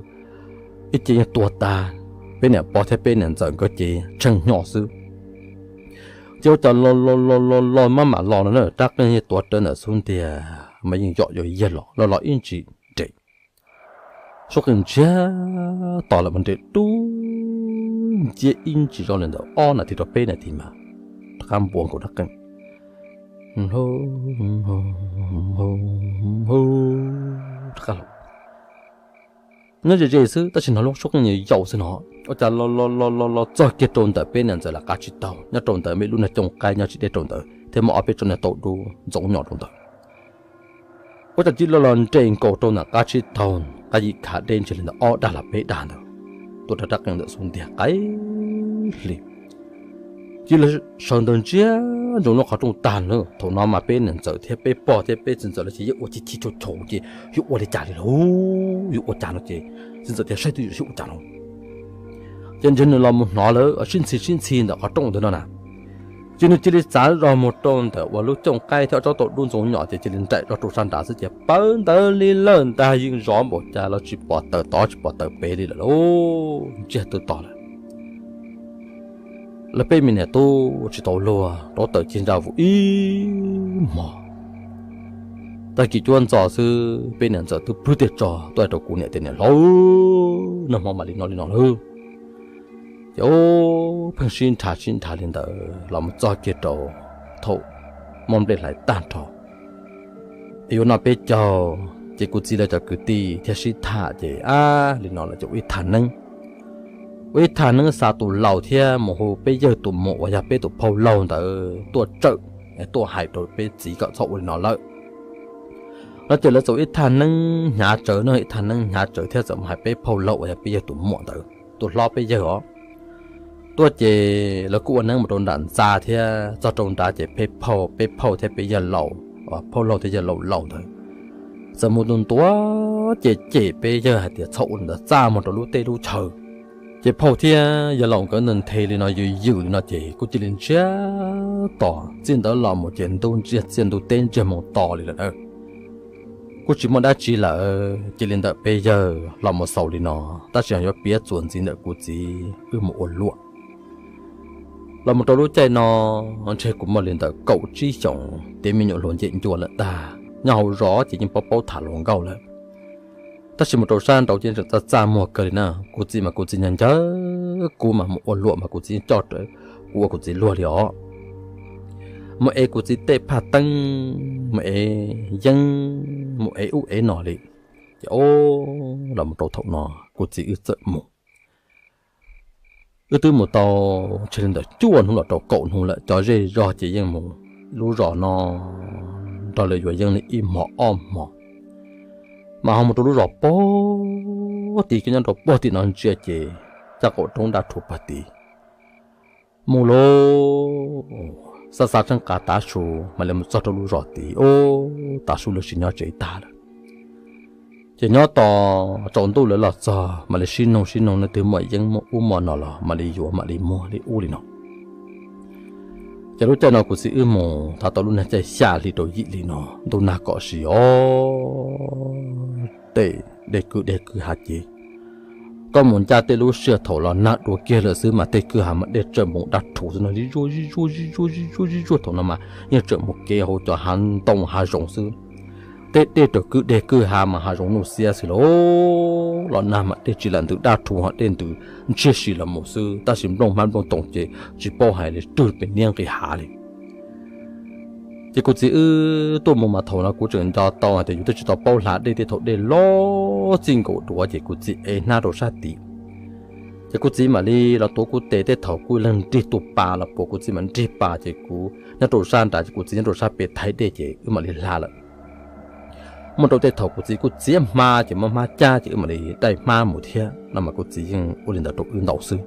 ib ce yeej tuag tag. Peb niam pog thiab peb niam ntxawm nkawd ces tsheej hnyo xwb. Ces ua cas lo lo lo lo lo maj mam los no na, rab qeej yeej tuav rawv ntawm xub ntiag mas yeej yom yuav yag los los los ib ntsis nres. Suab qeej ntsiag to lawm mas nres dub nciab ib ntsis zoo li ntawm ob nas this rau peb nas this mas rov qab npua nkaus rab qeej. Rov qab los nyob ze ze xwb tab sis hnov lub suab qeej yau xwb no. Ua cas los los los los los txog kiag rau ntawm peb niam ntxawm lawv qab tsib taug nyob rau ntawd, muaj ib lub niag cooj qaib nyob tsis deb rau ntawd thiab muaj ob peb tsob niag tau dub ntxoov nyom rau ntawd. Ua cas cia li los nres nkaus rau ntawm qab tsib taug, qab yim khav deb ntseg li ntawm ob dag los peb dag ntawd, tuav rawv rab qeej ntawm xub ntiag qaim hli. Cia li sawv ntawd ntsiag ntsoov lub qhov rooj tag na. Thaum no mas peb niam ntxawm thiab peb pog thiab peb txiv ntxawm lawv ces yeej ua ci ci tshau tshau ces yuav ua li cas li lauj, yuav ua cas no ces txiv ntxawm tias saib twb yuav sib ua cas no. Ces ntshe nws los mus hnov lawv sib ntxhi sib ntxhi ntawm qhov rooj ntawd no na. Ces nws cia li txav zog mus rau ntawm uas lub cooj qaib thiab ob tsob tau dub ntxoov nyom ces cia li nraim zog rau sab nrad xwb ces pawv ntawd li lawm ntag, yeej zov npaum cas los tsis pom tawm tod tsis pom tawm pem li lawm lauj, ntsiag twb to lawm. Lawv peb me niam tub tsis tau luag rov tawm cig ntsa vus ib hmos. Tag kis cuab ntxo xwb peb niam ntxawm twb plhws tej tso tuaj rau kuv niam tias niam hlob, nag hmo mam li no li no lauj. Ces pheej sib nrhav sib nrhav li ntawd los mus txog kiag rau thaum muaj nplej hlais tag nrho es yuav noj peb caug, ces kuv txiv lawv cov kwv tij thiaj sib tham ces ab li no lawm ces ua ib thaj neeb. Ua ib thaj neeb xa tus laus thiab mus hu peb yawg tus muam uas yog peb tus phauj laug ntawd tuaj tsawm, tuaj hais rau peb txiv kom txhob ua li no lawm. No ces lawv txawm ib thaj neeb hnyav tsawv no, ib thaj neeb hnyav tsawv thiab txawm mus hais peb phauj laug uas yog peb yawg tus muam ntawd tus hlob peb yawg os. Tuaj ces lawv kuj ua neeb mus rau nram ntxa thiab txog rau nrad ces peb phauj, peb phauj thiab peb yawg laus, phauj laug thiab yawg laus laus ntawd txawm mus tus ntuav ces cem peb yawg hais tias txhob ua li ntawd, txaj muag rau lub teb lub chaw. Ces phauj thiab yawg laus nkawd nthe li no yws yws li no ces kuj cia li ntsiag to. Txij ntawd los mus ces ntub ntsiag txiaj ntub teb ntsiag moo to li lawm na. Kuj tsis muaj dab tsi lawm, cia li ntawm peb yawg los mus xaus li no, tab sis yuav piav txuas ntxiv ntawm kuv txiv wb mus ua luam. Los mus rau lub caij no ntshe kuv muaj li ntawm kaum tsib xyoos, tiav me nyuam hluas ncem ncua lawm ntag, nyob hauv zos ces yeej paub paub tham hluas nkauj lawm. Tab sis mus rau sab nraud ces tseem txaj txaj muag kawg li na. Kuv txiv mas kuv txiv nyob ncawg, kuv mas mus ua luam mas kuv txiv coj rawv, kuv ua kuv txiv luag li os. Mus ev kuv txiv tej phaj teeb, mus ev yeeb, mus ev ub ev no li. Ces o, los mus rau thaum no kuv txiv wb txawm mus. Wb twb mus tau tshe li ntawm cuaj hnub los rau kaum hnub lawm, cov zej zog ces yeej mus lub zos no nrog lawv yuav yeeb li ib hmos ob hmos. Mas ho mus rau lub zos pog tid, nyob rau pog tim no ntsia ces caj qaum roob dab rhuv pog tid. Mus lawm, xab xav tseeb qas tav su mam li mus txog rau lub zos tid, o, tav su lawv sim nyob tsev tag lawm. Ces nyob tos tsaus ntuj lawv los txog mam li sib noog sib noog, leej twg muaj yeeb muaj ub muaj no los mam li yuav mam li muag li ub li no. Ces lub caij no kuv txiv wb mus thav tau lub niag caij xya hli rau yim hli no, ntuj nag kom si os, tej dej kwj deg kwj ha ces koj mus ncaj tej lub sij hawm thaum los nag dua kiag lawm xwb mas tej kwj ha mas dej tseem mus dab rhuv xwb no, zib zuag zib zuag zib zuag zib zuag zib zuag, thaum no mas yeej tseem mus kev hauv cov hav ntoo hav zoov xwb. Tej dej raws kwj deg kwj ha mas hav zoov nuj xiab xwb los, los nag mas dej tsis lam ntws dab rhuv ho dej ntws ntshiab si los mus xwb, tab sis nplooj hmab nplooj toom ces tsis paub hais li, rwg pem niab nqis hav li. Ces kuv txiv wb tuaj mus mas thaum no kuv tseem nco tau hais tias yus twb tsis tau paub hla dej, tej thaum dej los txij nkaus duav ces kuv txiv ev hnab rau sab tid. Ces kuv txiv mam li los tuav kuv tes, tej thaum kuj leeg nrig tus pas los puas kuv txiv mam nrig pas, ces kuv nyob rau sab nrad ces kuv txiv nyob rau sab pem thaiv dej ces wb mam li hla lawm. Muaj rau tej thaum kuv txiv kuj txiav hma ces muab hmab cab ces wb mam li daij hmab mus thiab no mas kuv txiv yeej ua li ntawd rau wb ntau xwb.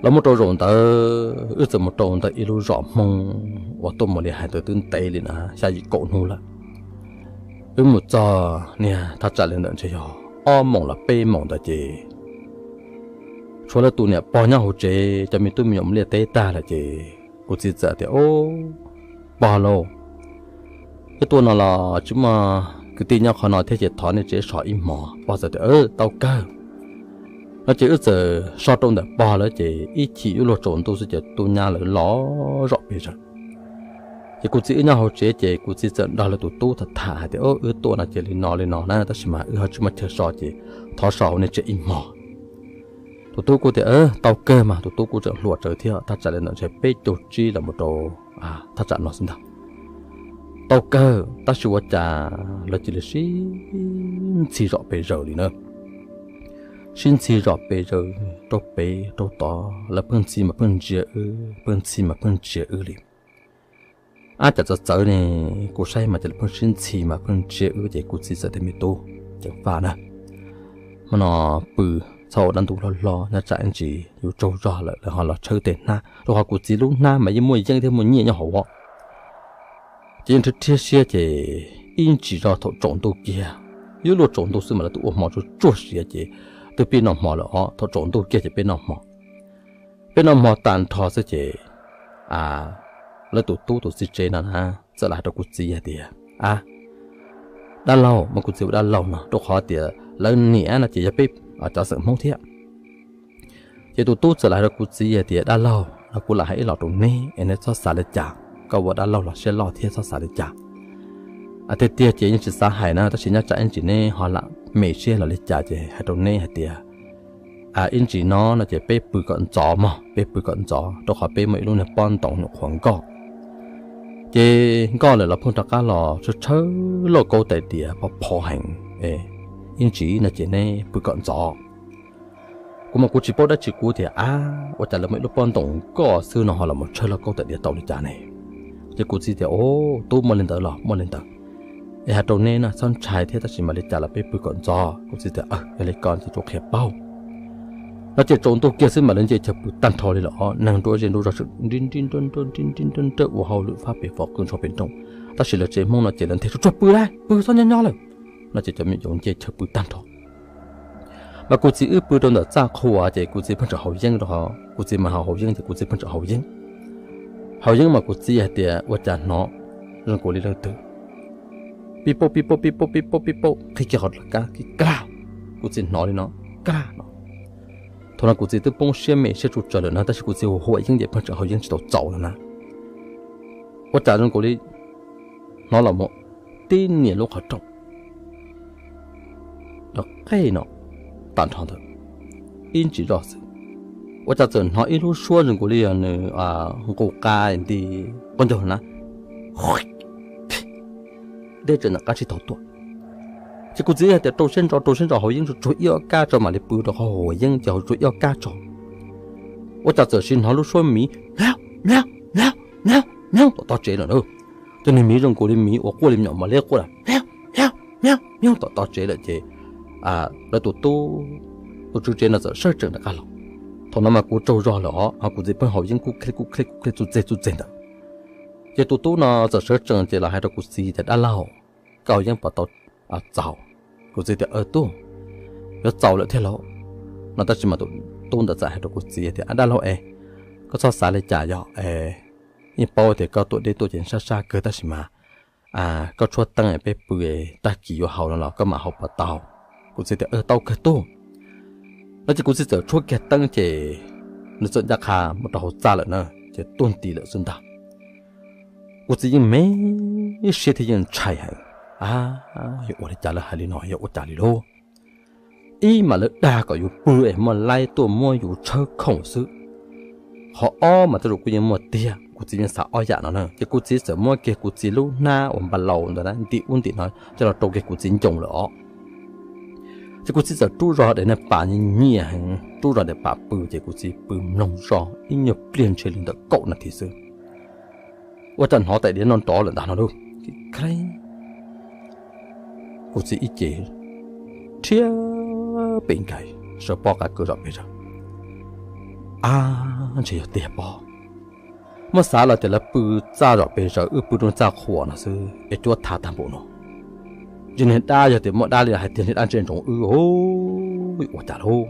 Los muaj rau zaum ntawd wb txawm mus rau ntawm ib lub zos Hmoob uas tuaj mus li hais tias twb ntev li na xya yim kaum hnub lawm. Wb mus txog niag thaj tsam li ntawm ntshe yog ob moos los peb moos ntawd ces tshuav lawv tus niam pog nyob hauv tsev, cov me tub me nyuam mus liaj teb tag lawm ces kuv txiv txawm tias, Pog lauj, wb tuaj no los tsis muaj kwv tij nyob qhov no thiab ces thov nej tsev so ib hmos. Pog txawm tias, Tau kawg. No ces wb txawm so rau ntawm pog lawv ces ib chim yuav luag tsaus ntuj xwb ces tub nyab lawv los zom pes zaws. Ces kuv txiv wb nyob hauv tsev ces kuv txiv txawm nrog lawv tus tub tham tham hais tias, Wb tuaj no ces li no li no na, tab sis mas wb ho tsis muaj chaw so ces thov so hauv nej tsev ib hmos. Tus tub kuj tias, Tau kawg mas. Tus tub kuj tseem hluas tsawv thiab, thaj tsam li ntawm ntshe peb caug tsib los mus rau thaj tsam no xwb ntag. Tau kawg, tab sis ua cas lawv cia li sib ntxhi zom pes zaws li na. Sib ntxhi zom pes zaws rau pem rau tod, lawv pheej ntxhi mas pheej ntsia wb, pheej ntxhi mas pheej ntsia wb li. Ab, cas txawv txawv ne, kuv saib mas ces lawv pheej sib ntxhi mas pheej ntsia wb ces kuv txiv txawm tias, Me tub, ceev faj na, hmo no pw txhob ua dab ntub hlob hlob, nyob tsam ib ntsis yus tsaug zog lawm lawv ho los tshawb tej hnab, rau qhov kuv txiv lub hnab mas yeej muaj yeeb thiab muaj nyiaj nyob hauv os. Ces yeej rhiab rhiab siab ces ib ntsis zog thaum tsaus ntuj kiag, yuav luag tsaus ntuj xwb mas lawv twb ua hmo tsuag tsuag siav ces twb pib noj hmo lawm os. Thaum tsaus ntuj kiag ces peb noj hmo, peb noj hmo tag nrho xwb ces lawv tus tub tus txiv tsev no na txawm los hais rau kuv txiv hais tias, Ab, dab laug, mas kuv txiv ua dab laug no rau qhov tias lawv niam no ces yog peb cov xeem Hmoob thiab. Ces tus tub txawm los hais rau kuv txiv hais tias, Dab laug, no kuv lam hais ib los rau neb es neb txhob xav li cas, koj ua dab laug los siab loj thiab txhob xav li cas. Tiag tiag ces yeej tsis xav hais na, tab sis nyob tsam ib ntsis neb ho lam me siab los li cas ces hais rau neb hais tias, ib ntsis no no ces peb pw kom ntxov mog, peb pw kom ntxov rau qhov peb muaj ib lub niag pob ntoos nyuam qhuav nkoj. Ces nkoj lawm los pheej rov qab los tshawb tshawb lauj kaub tais diav phov phov heev. Ib ntsis no ces neb pw kom ntxov. Kuv mas kuv tsis paub dab tsi, kuv tias, Ab, ua cas lawv muaj ib lub pob ntoos nkoj xwb no ho los mus tshawb lauj kaub tais diav tau li cas ne? Ces kuv txiv tias, Au, tub, muaj li ntawd los muaj li ntawd, es hais rau neb na, txhob ntshai thiab, tab sis mas li cas los peb pw kom ntxov. Kuv txiv tias, Yog li ko ces kuv qhia paub. No ces tsaus ntuj kiag xwb mas lawv nce chaw pw tag nrho li lawm os, neeg nruab zej nruab zog tseem nrib nrib nrab nrab nrib nrib nrab nrab ua hauj lwm fab pem fov qwj nrho pem nrooj, tab sis lawv tsev Hmoob no ces lawv nthe tsuag tsuag, Pw lawm, pw, txhob nyob nyob lawm. No ces cov me nyuam nce chaw pw tag nrho. Mas kuv txiv wb pw rau ntawm txaj qhua ces kuv txiv pheej tseem haus yeeb rau, kuv txiv mas haus haus yeeb ces kuv txiv pheej tseem haus yeeb. Haus yeeb mas kuv txiv hais tias ua cas hnov zoo nkaus li leej twg pib pauj pib pauj pib pauj pib pauj pib pauj qhib kiag qhov kab kab. Kuv txiv hnov li no, kab no. Thaum no kuv txiv twb poob siab me siab tsuj tsawv lawm na, tab sis kuv txiv hu huam yeeb ces pheej tseem haus yeeb tsis tau txaus no na. Ua cas zoo nkaus li hnov los mus tib niag lub qhov rooj rov qej no tag nrho ntawd ib ntsis zoj xwb. ua cas txawm hnov ib lub suab zoo nkaus li nws nqus qa nti qaub ncaug na, deb tsees ntawm qab tsib taug tuaj. Ces kuv txiv hais tias rau siab ntso rau siab ntso haus yeeb tsuag tsuag ib ob kab tso mam li pw rau qhov haus yeeb ces haus tsuag ib ob kab tso. Ua cas txawm sis hnov lub suab miv mlauj mlauj mlauj mlauj tom toj tsev lawm na. Ces nws miv zoo nkaus li miv uas quaj li me nyuam mos liab quaj lawm mlauj mlauj mlauj mlauj tom toj tsev lawm ces lawv tus tub, tus tswv tsev no txawm sawv tsees rov qab los. Thaum no mas kuv tsaug zog lawm os, ho kuv txiv pheej haus yeeb kuj khliab kuj khliab kuj khliab txuj txeg txuj txeg ntawd. Ces tus tub no txawm sawv tsees ces los hais rau kuv txiv tias dab laug, koj haus yeeb puas tau txaus? Kuv txiv tias tub, yuav txaus lawm thiab lauj no. Tab sis mas tus tub ntawd txawm hais rau kuv txiv tias dab laug es, koj txhob xav li cas yog es, yeej paub tias koj tuaj deb tuaj ces sab sab kawg tab sis mas koj tshuab teeb peb pw, tag kis yuav haus no los koj mam haus puas tau? Kuv txiv tias tau kawg tub no. Ces kuv txiv txawm tshuab kiag teeb ces nws txawm ncaj qha mus rau hauv txaj lawm na, ces tuag nti lawm xwb ntag. Kuv txiv yeej me siab thiab yeej ntshai heev, yuav ua li cas lawv hais li no yog ua cas li lauj? Ib mas lawv dag kom yus pw es muaj laib tuaj muab yus tshawb khoom xwb. Qhov ob mas tej zaum kuj yeej muaj tiag, kuv txiv yeej xav ob yam no na. Ces kuv txiv txawm muab kiag kuv txiv lub hnab uas npa laus ntawd ntim ub ntim no coj los rau kiag kuv txiv ncoo lawm os. Ces kuv txiv txawm rub zog daim niag pam nyiam nyiam heev, rub zog daim pam pw ces kuv txiv pw mloog zog ib nyuag pliag ntshe li ntawm kaum nas this xwb. Ua cas hnov tais diav no nrov lawm ntag no lauj. Kuv txiv ib ce rhiab pem nkaus sawv pob qa kaw zom pes zaws. Ab, ntshe yog tiag pob. Muab xav los tias lawv pw txaj zom pes zaws, wb pw rau txaj qhuas no xwb es cuab tha tag npaum no. Ntshe niag dab, yog tias muaj dab li hais tiag niag dab ntsej ntsoov wb, ua cas lauj.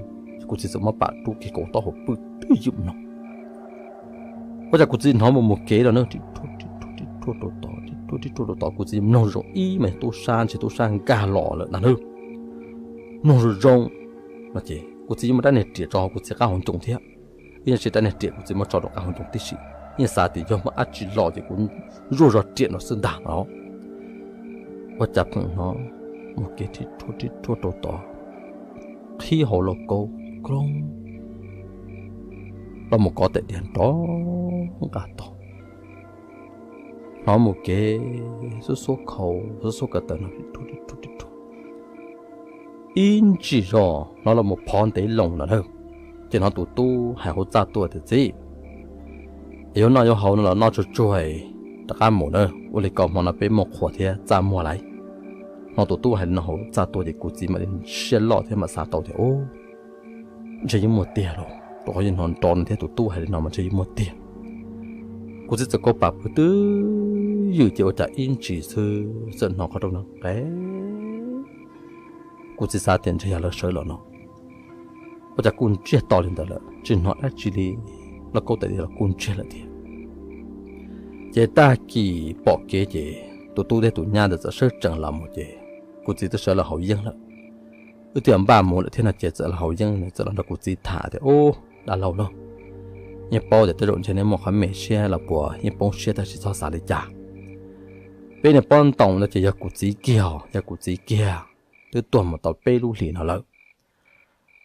Kuv txiv txawm muab pam rub kiag kaum taub hau pw twb ywm no. Ua cas kuv txiv hnov mus mus kev los na, rib rhuaj rau tod, rib rhuaj rau tod, kuv txiv mloog zoo ib mas tub sab ntshe tub sab nkag los lawm ntag na. Mloog zoo zoo no ces kuv txiv yeej muab rab niag riam tso hauv kuv txiv qab hauv ncoo thiab. Ib yam li rab niag riam kuv txiv muab tso rau qab hauv ncoo tib si, yeej xav tias yog muaj dab tsi los ces kuv zuaj zog riam no xwb ntag no. Ua cas pheej hnov mus kev rib rhuaj rib rhuaj rau tod, qhib hauv lauj kaub kroob los mus kov tais diav nrov nqa tog. Hnov mus kev xub xuab khau xub xuab ko taw no, ib ntsis zog hnov los mus phov ntev loo no na. Ces hnov tus tub hais hauv txaj tuaj tias txiv, es yuav noj yuav haus no los noj tsuag tsuag rov qab mus na, ua li ko hmo no peb muaj qhua thiab txaj muag lawm. Hnov tus tub hais li no hauv txaj tuaj ces kuv txiv mam li siab loj thiab mam xav tau tias ntshe yeej muaj tiag lauj, rau qhov yeej hnov nrov no thiab tus tub hais li no mas ntshe yeej muaj tiag. Kuv txiv txawm kaw pam pw twb ywm ces ua cas ib ntsis xwb txawm hnov qhov rooj no qe. Kuv txiv xav tias ntshe yog lawv sawv los no, ua cas kuj ntsiag to li ntawd lawm tsis hnov dab tsi li, lauj kaub tais diav los kuj ntsiag lawm thiab. Ces tag kis pom kev ces tus tub thiab tus nyab ntawd txawm sawv tsees los mus ces kuv txiv twb sawv los haus yeeb lawm. Wb twb npaj mus lawm thiab no ces txawm los haus yeeb txawm los nrog kuv txiv tham tias ub, dab laug lauj, yeej paub tias tej zaum ntshe nej muaj qhov me siab los puas yeej poob siab tab sis txhob xav li cas. Peb niag pob ntoos no ces yog kuv txiv kiag, yog kuv txiv kiag twb tuag mus tau peb lub hlis no lawm.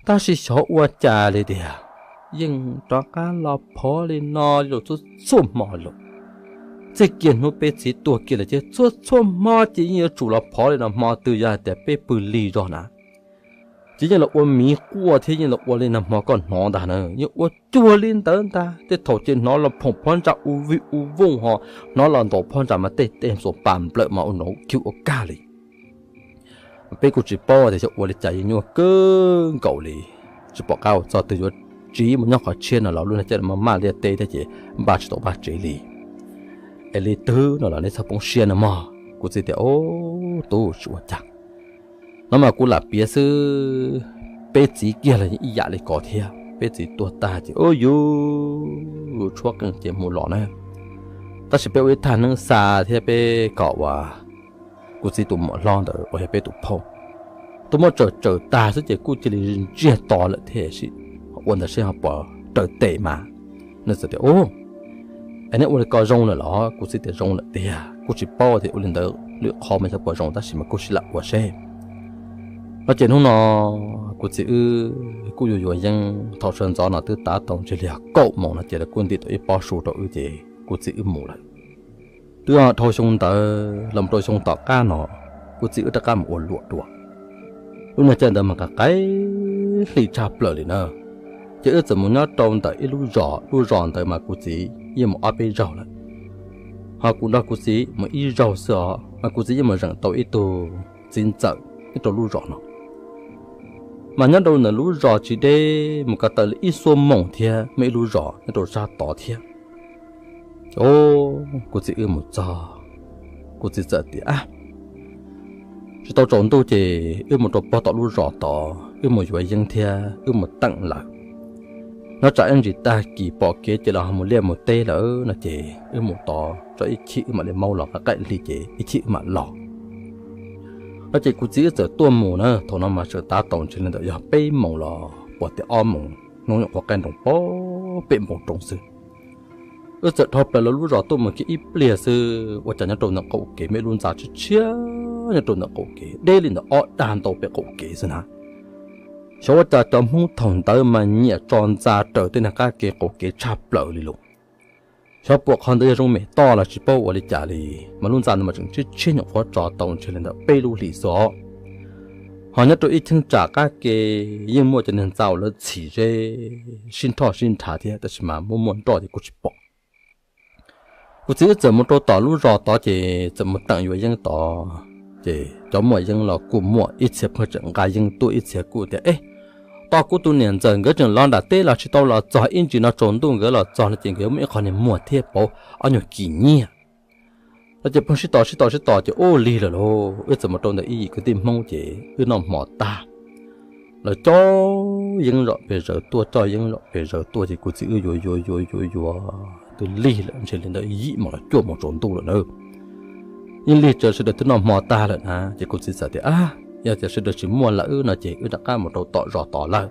Tab sis xyov ua cas li tiag, yeej rov qab los phov li no lawm txhua txhua hmo lawm. Txij kiag hnub peb txiv tuag kiag lawm ces txhua txhua hmo ces yeej yuav tsum los phov li no, hmo twg yog hais tias peb pw lig zog na ces yeej los ua miv quaj thiab yeej los ua li no hmo koj hnov ntag na, yeej ua cuag li ntawd ntag. Tej thaum ces hnov los phoom phab ntsa u vij u vooj ho, hnov los ntaus phab ntsa mas tej tej xuas pas nplawm mas ua nrov khiv ua kag li. Peb kuj tsis paub tias xyov ua li cas yeej nyuaj kawg nkaus li, tsis pom qab ua txog twg yuav tsiv mus nyob qhov tshiab no los lub niag caj maj maj liaj teb thiab ces npaj tsis tau npaj tsev li. Es li twg no los nej txhob poob siab no mog. Kuv txiv tias ub, tub tsis ua cas, no mas kuv lam piav xwb. Peb txiv kiag los ib yam li ko thiab, peb txiv tuag tag ces ub yus tshuab qeej ces mus los na. Tab sis peb ua ib thaj neeb xa thiab peb kom uas kuv txiv tus muam hlob ntawd uas yog peb tus phauj, tus muam tsaws tsaws tag xwb ces kuj cia li ntsiag to lawm thiab, ua ntawd seb ho puas raws tes mas. Nws txawm tias ub, es neb ua li ko zoo lawm los? Kuv txiv tias zoo lawm tiag, kuj tsis paub tias ua li ntawd lwm qhov mas xyov puas zoo tab sis mas kuj sib lam ua seb. No ces hnub no kuv txiv wb kuj yuav yuav yeeb. Thaum sawv ntxov no twb tav tau ntshe li yog kaum moos no ces lawv kuj ntim tau ib pob su rau wb ces kuv txiv wb mus lawm. Twb dhau xyoo ntawd los mus rau xyoo tom qab no, kuv txiv wb rov qab mus ua luam dua. Lub niag caij ntawd mas qaim hli tshaj plaws li na, ces wb txawm mus nyob rau ntawm ib lub zos, lub zos ntawd mas kuv txiv yeej mus ob peb zaug lawm. Ho kuv nrog kuv txiv mus ib zaug xwb os, mas kuv txiv yeej mus zeem tau ib tug txiv ntxawm nyob rau lub zos no. Mas nyob rau ntawm lub zos tsis deb mus ko taw li ib xuab moos thiab, muaj ib lub zos nyob rau sab tod thiab. Ces kuv txiv wb mus txog, kuv txiv txawm tias, Ab, tsis tau tsaus ntuj ces wb mus rau pog tom lub zos tod, wb mus yuav yeeb thiab wb mus teem lawv. Nyob tsam ib ntsis tag kis pom kev ces los ho mus liaj mus teb lawm no ces wb mus tod tso ib chim wb mam li maub los, qaim hli ces ib chim wb mam los. No ces kuv txiv wb txawm tuaj mus na, thaum no mas sawv tav tau ntshe li ntawm yog peb moos los puas tias ob moos hnub, nyuam qhuav qaij nroos pem npoo roob xwb. Wb txawm dhau plaws lawv lub zos tuaj mus kiag ib pliag xwb, ua cas nyob rau ntawm qaum kev muaj ib lub ntxa tshiab tshiab nyob rau ntawm qaum kev, deb li ntawm ob dag ntau pem qaum kev xwb na. Xyov ua cas cov Hmoob thaum ntawd mas nyiam tso ntxa raws tej niag qab kev qaum kev tshaj plaws li lawm. Xyov puas qhov ntawd yog zoo mem toj los tsis paub ua li cas li, mas lub ntxa ntawd mas tseem tshiab tshiab, nyuam qhuav tso tau ntshe li ntawm peb lub hlis xwb os. Ho nyob rau ib cheeb tsam qab kev yeej muaj cov niag ntxa uas lawv txhim zeb sib nrhoj sib nrhav thiab, tab sis mas muaj muaj nroj ces kuj tsis pom. Kuv txiv wb txawm mus rau tom lub zos tod ces txawm mus teem yuav yeeb tod. Ces cov muaj yeeb los kuj muaj, ib txhia pheej tseem nqa yeeb tuaj, ib txhia kuj tias, Ej, tos kuv tus niam ntxawm nkawd tseem los nram teb los tsis tau los txog, ib ntsis no tsaus ntuj nkawd los txog no ces nkawd muaj ib qho niag muag thiab pauv ob nyuag kis nyiaj. No ces pheej sib tos sib tos sib tos ces ua lig lawm lauj. Wb txawm mus rau ntawm ib yim kwv tij Hmoob ces wb noj hmo tag, lawv coj yeeb zom pes zaws tuaj, coj yeeb zom pes zaws tuaj ces kuv txiv wb yuav yuav yuav yuav yuav twb lig lawm ntshe li ntawm yim moos los cuaj moos tsaus ntuj lawm na. Yeej lig tsaws sawv daws twb noj hmo tag lawm na ces kuv txiv txawm tias, Ab, yog tias sawv daws tsis muaj lawm no ces wb rov qab mus rau tom zos tod lawm.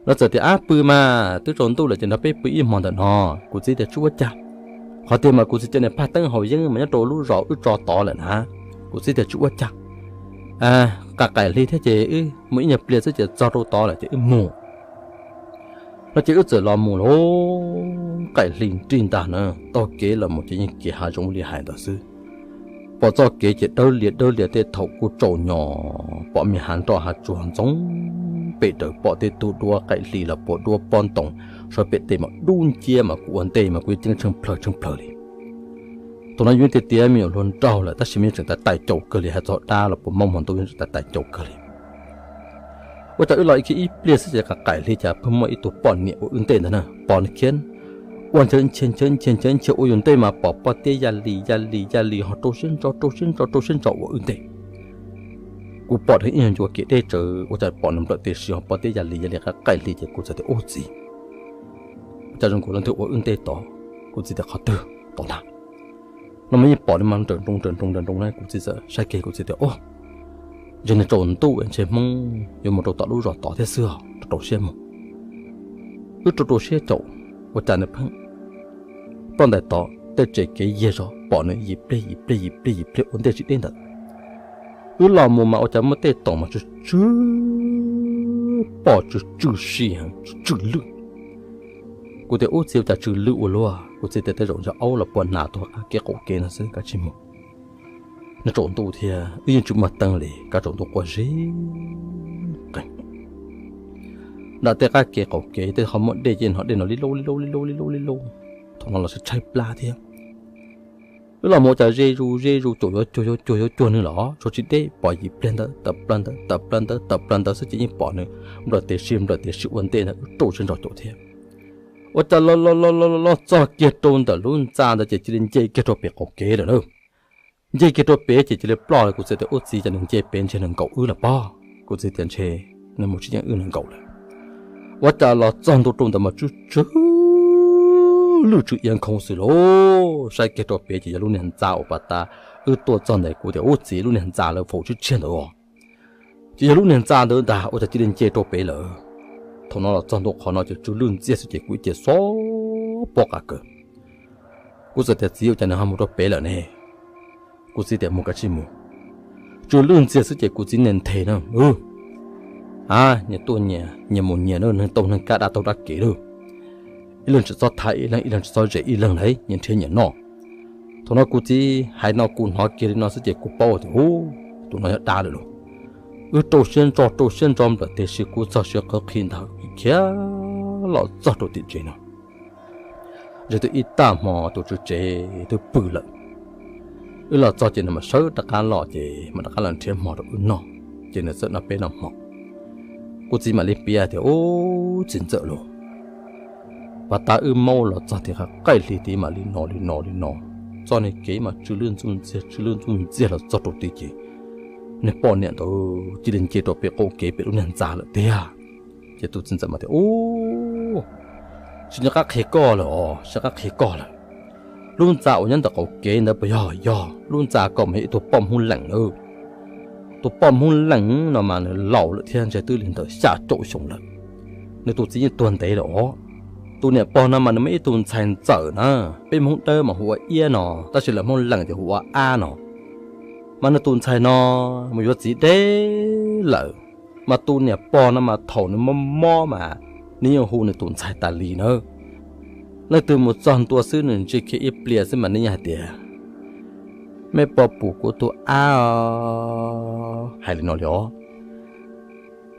Lawv txawm tias, Ab, pw mas, twb tsaus ntuj lawm ces nrog peb pw ib hmo ntawm no. Kuv txiv tias, Tsis ua cas. Qhov tiag mas kuv txiv cov niag phaj teeb haus yeeb mas nyob rau lub zos wb tso tod lawm na. Kuv txiv tias, Tsis ua cas, qaim qaim hli thiab ces wb mus ib nyuag pliag xwb ces txog rau tod lawm ces wb mus. No ces wb txawm los mus lauj, qaim hli nrig ntag na, taug kev los mus ces yeej kev hav zoov li hais ntawd xwb. Pom txoj kev ces dawb lias dawb lias, tej thaum kuj tsaus nyos, pom me hav nroj hav tsuag ntxoov pem raws, pom tej tug duab qaim hli los puas duab pob ntoos sawv pem tej mas dub nciab mas kuv ua ntej mas kuv yeej ceeb tsheej plawg tsheej plawg li. Thaum no yus tias tias me nyuam hluas nraug lawm tab sis mas yeej tseem tais tais caus kawg li, hais txog dab los puas mob hmo ntuj yeej tseem tais tais caus kawg li. Ua cas wb los kiag ib pliag xwb ces qaim qaim hli cas pheej muaj ib tug poj niam ua wb ntej ntag na, pom nws khiav ua nchaw nchia nchaw nchia nchaw nchia ua yus ntej mas pom pob tiab ya li ya li ya li ho rau siab ntso rau siab ntso rau siab ntso ua wb ntej. Kuv pom nws ib nyuag ncua kev deb tsawv, ua cas pom nws nplawm tes si ho pob tiab ya li ya li qaim qaim hli ces kuv txawm tias, Ub txiv, cas zoo nkaus leej twg ua wb ntej tod? Kuv txiv tias, Qhov twg? Tod ntag. No mas yeej pom nws mas nrawm nroos nrawm nroos nrawm nroos na. Kuv txiv txawm saib kiag kuv txiv tias, Ub, ntshe niag tsaus ntuj ntshe Hmoob yuav mus rau tom lub zos tod thiab xwb os, rau rau siab mus. Wb rau rau siab caum, ua cas nws pheej ploj ntais tod tej tsev kev yiag zog, pom nws yim pliag yim pliag yim pliag yim pliag ua ntej tsis deb ntawd. Wb los mus mas ua cas muaj tej toom mas tsw tsw pom tsw tsw si heev tsw tsw lwj. Kuv tias, Ub txiv, ua cas tsw lwj ua luaj? Kuv txiv tias, Tej zaum ntshe aub los puas nas tuag qab kev qaum kev no xwb, kav tsij mus. Nws tsaus ntuj thiab wb yeej tsis muaj teeb li, kav tsaus ntuj quaj zib qees. Nram tej qab kev qaum kev tej qhov muaj dej ces hnov dej no li lauj li lauj li lauj li lauj li lauj. Thaum no los tshaib plab thiab. Wb los mus ua cas ze zus ze zus caum yuav cuag yuav cuag yuav cuag nws los tsuas tsis deb, pom yim pliag ntawd tawm plaws ntawd tawm plaws ntawd tawm plaws ntawd xwb ces yeej pom nws nplawm tes si nplawm tes si ua ntej ntawd, wb rau siab ntso caum thiab. Ua cas los los los los los txog kiag rau ntawm lub ntxa ntawd ces cia li nce kiag rau pem qaum kev lawm na. Nce kiag rau pem ces cia li ploj lawm. Kuv txiv tias, Ub txiv, cas nws nce pem ntshe nws nkaum wb lawm pob. Kuv txiv tias, Ntshe nws mus tsis yeem wb, nws nkaum lawm. Ua cas los txog ntua rau ntawd mas tsw tsw lwj tsw ia nkhoos xwb lauj. Saib kiag rau pem ces yog lub niag ntxa uas pas tas wb tuaj txog ntawd. Kuv tias, Ub txiv, lub niag ntxa lawv faus tshiab tshiab ntawd os. Ces yog lub niag ntxa ntawd ntag, ua cas cia li nce rau pem lawm. Thaum no los txog ntua qhov no ces tsw lwj ntxiag xwb ces kuv ib ce xob pob qa kawg. Kuv txawm tias, Txiv, ua cas nws ho mus rau pem lawm ne? Kuv txiv tias, Mus kav tsij mus. Tsw lwj ntxiag xwb ces kuv txiv nias nthe na, A, nyias tuaj nyias, nyias mus nyias, neeg tau neeg kaj dab taug dab kev lawm. Ib leeg tsis txhob thaiv ib leeg, ib leeg tsis txhob zes ib leeg lawm, nyias nrhiav nyias noj. Thaum no kuv txiv hais no kuv hnov kiag li no xwb ces kuv paub tias, u, tus no yog dab lawm lauj. Wb rau siab ntso rau siab ntso nplawm tiam sis kuv txog siav qhawv qhi ntawd khiav los txog rau tim tsev no. Ntshe twb ib tag hmo tus tswv tsev twb pw lawm. Wb los txog ces nws mam sawv rov qab los ces mam rov qab los nrhiav hmo rau wb noj, ces nws txawm noj peb noj hmo. Kuv txiv mam li piav tias, u, txiv ntxawm lauj, pas tas wb maub los txog tias qaij hli tid mas li no li no li no, txoj niag kev mas tsw lwj ntxuj ntxiag tsw lwj ntxuj ntxiag los txog rau tid ces niag poj niam ntawd cia li nce rau pem qaum kev pem lub niag ntxa lawm tiag. Ces tus txiv ntxawm mas tias, u, tsis nco qab qhia koj lawm os, tsis nco qab qhia koj lawm. Lub ntxa uas nyob ntawm qaum kev ntawd puas yog? Yog, lub ntxa ko mas yog ib tug poj Hmoob Lees na. Tus poj Hmoob Lees no mas nws laus lawm thiab, ntshe twb li ntawm xya caum xyoo lawm. Nws tus txiv yeej tuag ntev lawm os. Tus niam pog no mas nws muaj ib tug ntxhais ntxawm na, peb Hmoob Dawb mas hu ua Iab no, tab sis lawv Hmoob Lees ces hu ua Ab no. Mas nws tus ntxhais no mus yuav txiv deb lawm, mas tus niam pog no mas thaum nws mob mob mas nws yeej hu nws tus ntxhais tas li na. Leej twg mus txog ntua xwb nws ntsia kiag ib pliag xwb mas nws yeej hais tias, mej puas pum kuv tus ab os, hais li no li os.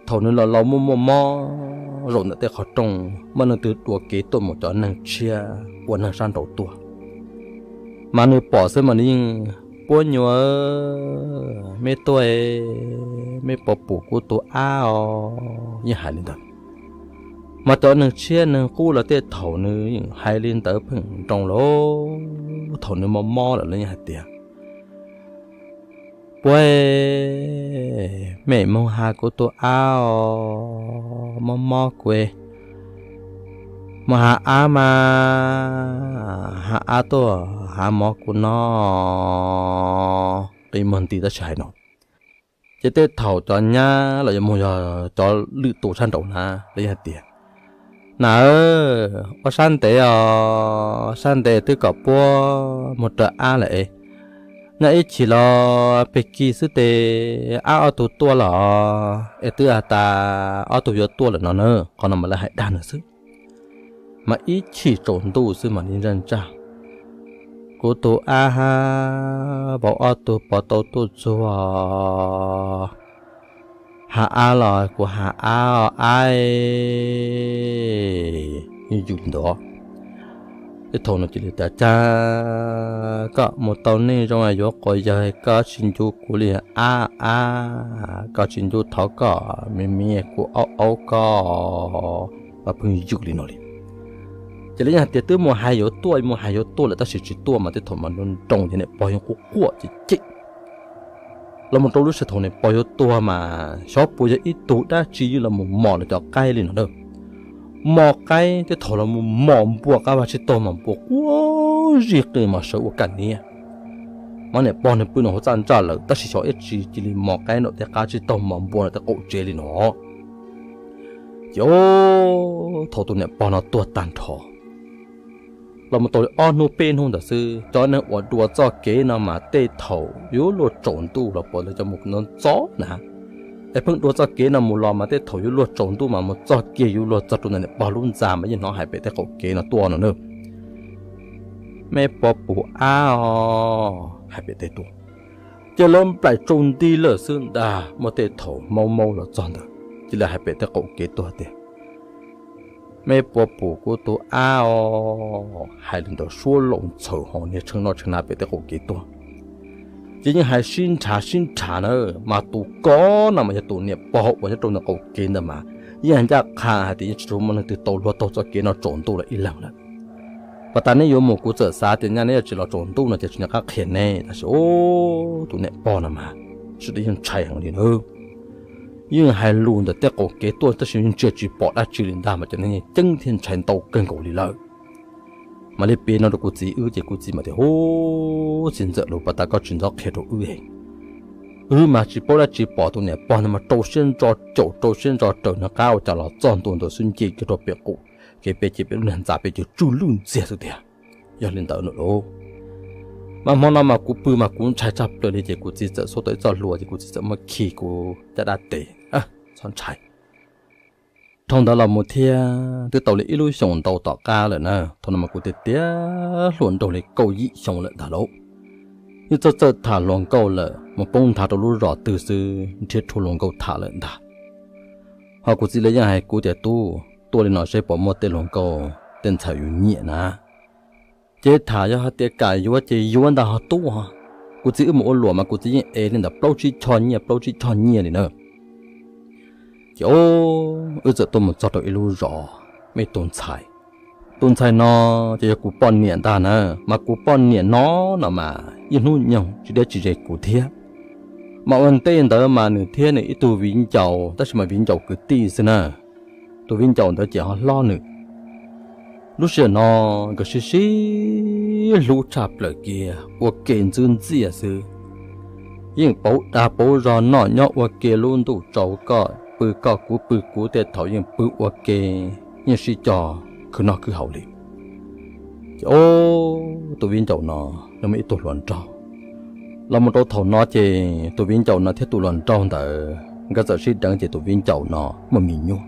Thaum nws los laus muaj muaj mob zaum ntawm tej qhov rooj, muaj leej twg dua kev tuaj mus cov neeg tshiab ua neeg sab nraud tuaj, mas nws pom xwb mas nws yeej, puab nyuam, mej tuaj, mej puas pum kuv tus ab os, yeej hais li ntawd. Mas cov neeg tshiab neeg qub los tej thaum nws yeej hais li ntawd pheej nroo lawm. Thaum nws mob mob lawm los yeej hais tias, puab, mej moog has kuv tus ab os, mob mob kuv, moog has ab mas, has ab tuaj hav mov kuv noj, qi muag nti tab sis hais no. Ces tej thaum cov nyab los yuav moog yog cov lwm tus sab nraud na, lawv yeej hais tias, nam, ua sab ntev os, sab ntev twb kom puab moog raws ab lawm es, nyob ib chim los peg kig xwb tes ab ob tug tuaj los es twb has tas ob tug yuav tuaj lawm no na. Qhov no mas lawv hais dag nws xwb. Mas ib chim tsaus ntuj xwb mas nws ntsaj ntsaj, kuv tus ab hab, vauv ob tug puas tau tuaj txug, has ab los kuv has ab os ab, yws li ntawd. Tej thaum no cia li tas, cas koj mus tau neej zoo yuav quas yawg koj tsis ncu kuv li ab ab, koj tsis ncu thov koj me me kuv aub aub koj, mas pheej yws li no li. Ces lawv yeej hais tias twb mus hais yuav tuaj, mus hais yuav tuaj lawm tab sis tsis tuaj mas tej thaum mas nroo nroo ces niam pog yeej quaj quaj cem cem. Los mus rau lub sij hawm thaum niam pog yuav tuag mas xyov puas yog ib tug dab tsi yeej los mus mos lawv cov qaib li no na. Mos qaib tej thaum los mus mos npua qab vaj tsib taug mas npua quaj zij qw mas sawv ua kaj niab. Mas niam pog nws pw nws hauv txaj ntsaj lawm tab sis xyov ib tsi cia li mos qaib nram tej qab tsib taug mas npua nram tej qaum tsev li no. Ces thaum tus niam pog no tuag tag nrho los mus tau li ob hnub peb hnub ntawd xwb, cov neeg uas dua txoj kev no mas tej thaum yuav luag tsaus ntuj los puav leej cov mus ntxov ntxov na. Es pheej dua txoj kev no mus los mas tej thaum yuav luag tsaus ntuj mas mus txog kiag yuav luag txog rau ntawm niam pog lub ntxa mas yeej hnov hais pem tej qaum kev no tuaj no na. Mej puas pum ab os, hais pem tej tuaj. Ces lawv nplaim tsaus nti lawm xwb ntag, muaj tej thaum maub maub los txog ntawd ces lawv hais pem tej qaum kev tuaj tias, mej puas pum kuv tus ab os, hais li ntawd suab laus ntxhaws ho niag tshee noj tshee hnav pem tej qaum kev tuaj. Ces yeej hais sib nrhav sib nrhav na, mas tus ko no mas yog tus niam pog uas nyob rau ntawm qaum kev ntawd mas yeej hais ncaj qha hais tias yeej tsis tau muaj leej twg tau luag taug txoj kev no tsaus ntuj los ib leeg lawm. Pas tas neb yuav mus kuv txawm xav tias nyaj neb yuav tsis los tsaus ntuj no ces tsis nco qab qhia neb, tab sis ub, tus niam pog no mas sawv daws yeej ntshai heev li na. Yeej hais lus ntawm tej qaum kev tuaj tab sis yeej ntsia tsis pom dab tsi li ntag mas cov neeg yeej ceeb thiab ntshai ntau kawg nkaus li lawm. Mam li piav no rau kuv txiv wb ces kuv txiv mas tias, ub, txiv ntxawm, lus pas tas koj tsis ntxov qhia rau wb. Wb mas tsis paub dab tsi, pom tus niam pog ntawd mas rau siab ntso caum rau siab ntso raws nws qab ua cas los txog ntua ntawd xwb nce kiag rau pem qaum kev pem ces pem lub niag ntxa pem ces tsw lwj ntxiag xwb tiag. Yog li ntawd na lauj, mas hmo no mas kuv pw mas kuv ntshai tshaj plaws li ces kuv txiv txawm xuab tau ib txoj hlua ces kuv txiv txawm muab khi kuv caj dab tes, txhob ntshai. Dhau ntawd los mus thiab twb tau li ib lub xyoos ntau tom qab lawm na, thaum no mas kuv tiav tiav hluas nraug li kaum yim xyoo lawm ntag lauj. Yeej txawj txawj tham hluas nkauj lawm mus poob nthav rau lub zos twg xwb nrhiav rhuav hluas nkauj tham lawm ntag. Ho kuv txiv li yeej hais kuv tias, Tub, tuaj li no seb puas muaj tej hluas nkauj tej ntxhais yus nyiam na. Ces tham yog hais tias kam yuav ces yuav ntag ho tub. Kuv txiv wb mus ua luam mas kuv txiv yeej ev li ntawm plaub tsib choj nyiaj plaub tsib choj nyiaj li na. Ces o, wb txawm tuaj mus txog rau ib lub zos, muaj ib tug ntxhais. Tus ntxhais no ces yog kuv poj niam ntag na, mas kuv poj niam no no mas ib hnub nyoog tsis deb tsis ze kuv thiab. Mas ua ntej ntawd mas nws thiab nws ib tug viv ncaus, tab sis mas viv ncaus kwv tij xwb na. Tus viv ncaus ntawd ces ho hlob nws. Lub sij hawm no nkawd sib sib hlub tshaj plaws kiag, ua ke ntxwb ntxiaj xwb. Yeej pauv dag pauv zog noj nyob ua ke, lub ntuj tsaus koj pw koj, kuv pw kuv, tej thaum yeej pw ua ke, yeej sib cog khwv noj khwv haus li. Ces o, tus viv ncaus no nws muaj ib tug hluas nraug. Los mus rau thaum no ces tus viv ncaus no thiab tus hluas nraug ntawd nkawd txawm sib deev ces tus viv ncaus no muaj me nyuam.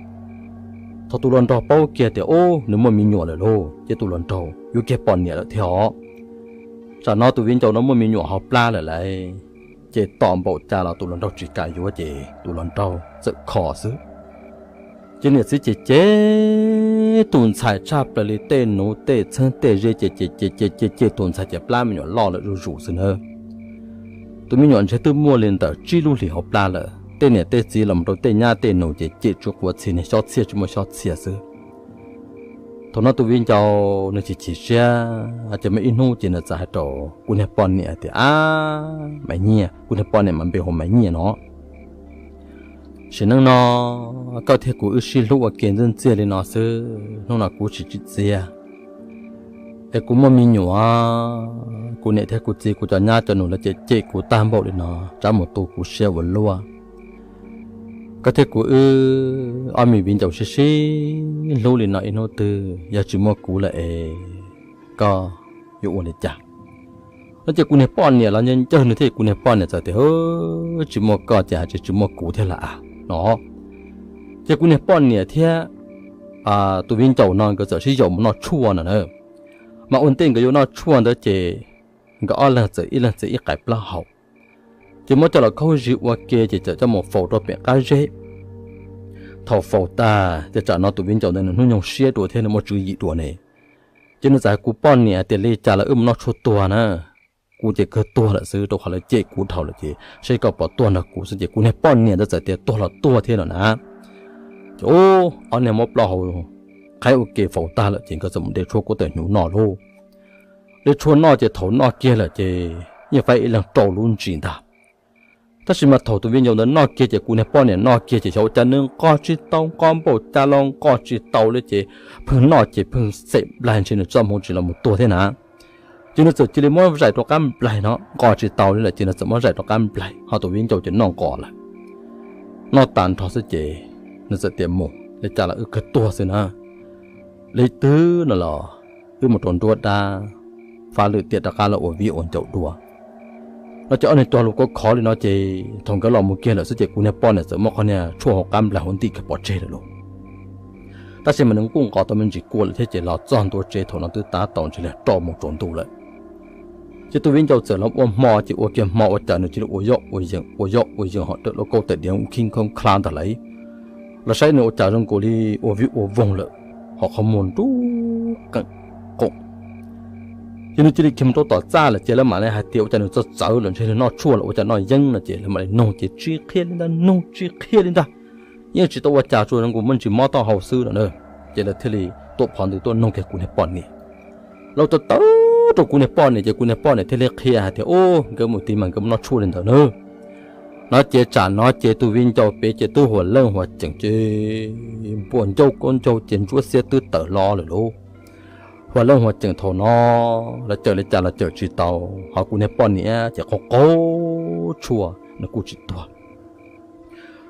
Thaum tus hluas nraug paub kiag tias o, nws muaj me nyuam lawm lauj, ces tus hluas nraug yuav kiag poj niam lawm thiab os. Tsam no tus viv ncaus no muaj me nyuam hauv plab lawm lauj, ces tom npaum cas los tus hluas nraug tsis kam yuav ces tus hluas nraug txawm kho xwb. Ces niam txiv ces cem tus ntxhais tshaj plaws li, tej nuv tej txheeb tej ze ces cem cem cem cem cem tus ntxhais ces plab me nyuam loj lawm zuj zus xwb na. Tus me nyuam ntshe twb muaj li ntawm tsib lub hlis hauv plab lawm, tej niam tej txiv los mus rau tej nyab tej nus ces cem tsis quav txhia, niag xyob txhia tsis muaj xyob txhia xwb. Thaum no tus viv ncaus nws chim chim siab, ces muaj ib hnub ces nws txawm hais rau kuv niag poj niam tias, Ab, Maiv Nyiaj, kuv niag poj niam mas npe hu Maiv Nyiaj no, sim neej no koj thiab kuv wb sib hlub ua ke ntxwb ntxiaj li no xwb, hnub no kuv tsis tsim txiaj es kuv muaj me nyuam, kuv niam thiab kuv txiv kuv cov nyab cov nus lawv cem cem kuv tag npaum li no, tsam mus tu kuv siab ua luaj. Koj thiab kuv wb ob me viv ncaus sib sib hlub li no ib hnub twg yog tsis muaj kuv lawm es koj yuav ua li cas? No ces kuv niag poj niam los ncawg ncawg nws thiab, kuv niag poj niam txawm tias, Tsis muaj koj ces hais tias tsis muaj kuv thiab lawm a, no. Ces kuv niag poj niam thiab tus viv ncaus no nkawd txawm sib yaum mus noj tshuaj no na. Mas ua ntej nkawd yuav noj tshuaj ntawd ces nkawd ob leeg txawm ib leeg txiav ib qais plaub hau, ces muab coj los khaub zig ua ke ces txawm coj mus faus rau pem qab zeb. Thaum faus tag ces tsam no tus viv ncaus ntawd nws hnub nyoog siab dua thiab nws muaj tswv yim dua ne, ces nws txawm hais kuv poj niam tias, Li cas los wb mus noj tshuaj tuag na, kuv ces kawg tuag lawm xwb, rau qhov lawv cem kuv dhau lawm ces saib koj puas tuaj nrog kuv xwb. Ces kuv niag poj niam ntawd txawm tias, Tuag los tuag thiab no na. Ces ob niag muab plaub hau qhaib ua ke faus tag lawm ces nkawd txawm mus de tshuaj kuab tawm hnyuv noj lauj. De tshuaj noj ces thaum noj kiag lawm ces yeej faib ib leeg rau lub ntsis ntag. Tab sis mas thaum tus viv ncaus ntawd noj kiag ces kuv niag poj niam noj kiag ces xyov ua cas nws nqos tsis tau, nqos npaum cas los nqos tsis tau li ces pheej noj ces pheej xem nplaig ntshe nws txoj hmoo tsis los mus tuag thiab na. Ces nws txawm cia li muab zaim rau qab nplaig no, nqos tsis tau li lawm ces nws txawm muab zaim rau qab nplaig, ho tus viv ncaus ces noj nqos lawm. Noj tas nrho xwb ces nws txawm tias, Mus, li cas los wb kawg tuag xwb na. Li twg no los wb mus rau nruab dab, fab lwm tiam rov qab los ua viv ua ncaus dua. No ces ob niag cog lus khov khov li no ces thaum nkawd los mus kiag lawm xwb ces kuv niag poj niam txawm muab qhov niag tshuaj hauv qab nplaig hauv ntim kiag pov tseg lawm lauj. Tab sis mas nws kuj nqos tau me ntsis kua lawm thiab ces los txog ntua tsev thaum no twb tab tom ntshe li roj mus tsaus ntuj lawm. Ces tus viv ncaus txawm los ua hmo ces ua kiag hmo ua cas nws cia li ua yoj ua yees ua yoj ua yees ho raws lub kauj tais diav khib khoob khlab ntag lauj. Los saib nws ua cas zoo nkaus li ua vij ua voog lawm, ho qhov muag nrub qeem qoom. Ces nws cia li khiav mus rau tom txaj lawm ces lawv mam li hais tias ua cas nws txawv txawv lawm, ntshe nws noj tshuaj los ua cas noj yeeb no ces lawv mam li nug ces tsis qhia li ntag, nug tsis qhia li ntag. Yeej tsis tau ua cas, tsuas zoo nkaus muaj ntsis mob taub hau xwb no na. Ces lawv thiaj li tuaj phov ntws tuaj nug kiag kuv niag poj niam. Lawv tau tawv rau kuv niag poj niam ces kuv niag poj niam thiaj li qhia hais tias, Ub, nkawd mus tid mas nkawd mus noj tshuaj li ntawd na. No ces tsam no ces tus viv ncaus pem ces twb huam leej huam tseem ces npuas ncauj kaub ncaug ces ntsuab xiab twb tawm hlo lawm lauj. Huam leej huam tseem thaum no lawv cawm li cas los cawm tsis tau, ho kuv niag poj niam ces qaug qaug tshuaj nws kuj tsis tuag.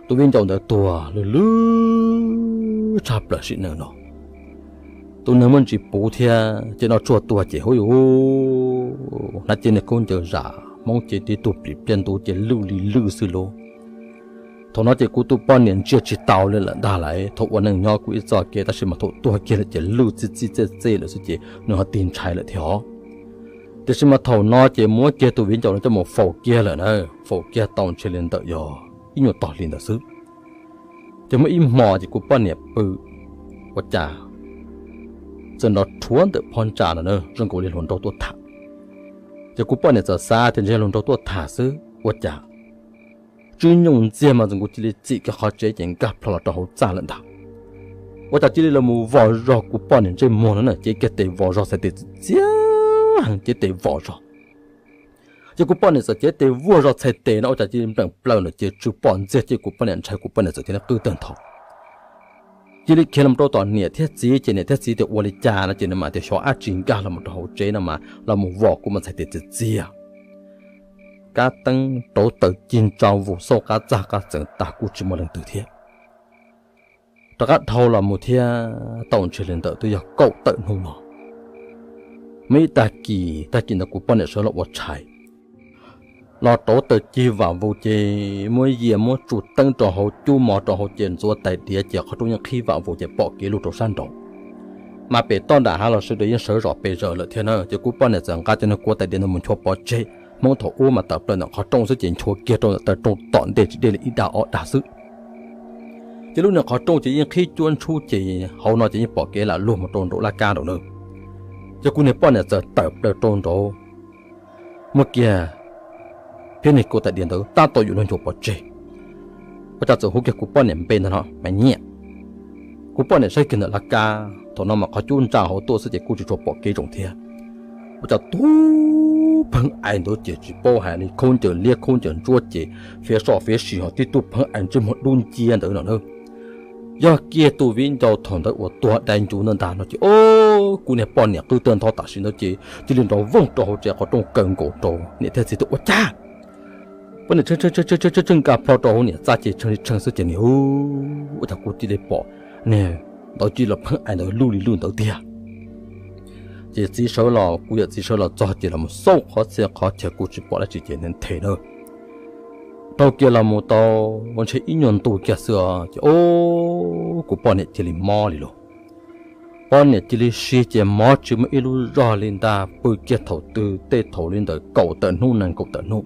Tus viv ncaus ntawd tuag lwj lwj tshaj plaws sim neej no. Tus neeg muaj ntsis puv thiab ces noj tshuaj tuag ces hu, hnab ces niag khaub ncaws zam, hmoob ces tib tug plim pliaj ntu ces lwj li lwj xwb lauj. Thaum no ces kuv tus poj niam ntsia tsis taus li lawm ntag lauj. Thaum ua neej nyob kuj ib txoj kev tab sis mas thaum tuag kiag lawm ces lwj txij txij txej txej lawm xwb ces nws ho tig ntshai lawm thiab os. Tiam sis mas thaum no ces muab kiag tus viv ncaus no coj mus faus kiag lawm na, faus kiag tau ntshe li ntawm yog ib nyuag tog hli ntawd xwb. Ces muaj ib hmo ces kuv poj niam pw, ua cas txawm nrov rhuav ntawm phab ntsa no na, zoo nkaus li hluas nraug tuaj tham. Ces kuv poj niam txawm xav tias ntshe hluas nraug tuaj tham xwb, ua cas tswb nyooj ntxiag mas txawm nkaus cia li txim kiag qhov tsev ces nkag plho los rau hauv txaj lawm ntag. Ua cas cia li los mus vos zog kuv poj niam ntsej muag no na, cev kiag tes vos zog txhais tes txias txias, cev tes vos zog. Ces kuv poj niam txawm cev tes vuag zog txhais tes no ua cas cia li npleem plaws no ces tsw pom ntxiag ces kuv poj niam ntshai kuv poj niam txawm cia li qw tawg ntho. Cia li khiav los rau tom niam thiab txiv ces niam thiab txiv tias ua li cas no ces nws mam tias xyov dab tsi nkag los rau hauv tsev no mas los mus vos kuv mas txhais tes txias txias. Kab teeb rauv taws cig ntsa vus xauj qab txaj qab txeev tag kuj tsis muaj leej twg thiab. Rov qab dhau los mus thiab tau ntshe li ntawm twb yog kaum tawm hnub no. Muaj ib tag kis, tag kis ntawd kuv poj niam sawv los ua tshais, los rauv taws cig vam vus ces muab yias muab tsuj teeb rau hauv cub mov rau hauv ces ntxuav tais diav ces qhov rooj yeej qhib vam vus ces pom kev lug rau sab nraud. Mas pem toj nram hav los sawv daws yeej sawv zom pes zaws lawm thiab na ces kuv poj niam txawm nqa cov niag kuav tais diav ntawd mus nchuav pov tseg. Hmoob thaum ub mas tawm plaws ntawm qhov rooj xwb ces nchuav kiag rau ntawm taw rooj tom ntej tsis deb li ib dag ob dag xwb. Ces lub niag qhov rooj ces yeej qhib cuab ntshub ces hauv no ces yeej pom kev lam luag mus rau nraum laj kab nraud na. Ces kuv niag poj niam txawm tawm plaws rau nraud, muab kiag thiab niag kuav tais diav ntawd tab tom yuav luag nchuav pov tseg, ua cas txawm hu kiag kuv poj niam npe ntag no, Maiv Nyiaj. Kuv poj niam saib kiag ntawm laj kab, thaum no mas qhov cub ntsa hauv tuaj xwb ces kuj tsis tshua pom kev zoo thiab. Ua cas tub pheej ais ntawd ces tsis paub hais li, khaub ncaws liab khaub ncaws ntsuab ces fiav soj fiav sis ho tib tug pheej ais ntsej muag dub ncia ntawd no na. Yog kiag tus viv ncaus thaum ntawd uas tuag dai ncuv ntawd ntag no ces o, kuv niag poj niam qw tawg ntho tam sim ntawd ces cia li nrov voog rau hauv tsev qhov rooj kaw nkaus rau niam thiab txiv tuaj ua cas poj niam tshee tshee nkag plho rau hauv niam txaj ces tshee li tshee xwb ces niag ua cas kuv cia li pom niag ntawd cia li los pheej ais ntawd luj li luj ntawd tiag. Ces txiv sawv los, kuv yawm txiv sawv los txog ces los mus xauj qhov txhia qhov chaw kuj tsis pom dab tsi ces nthe na. Dhau kiag los mus tau ntshe ib nyuag ntu kiag xwb ces o, kuv poj niam cia li mob li lauj. Poj niam cia li si ces mob tsis muaj ib lub zog li ntag, pw kiag thaum twg tej thaum li ntawm kaum tawm hnub nees nkaum tawm hnub.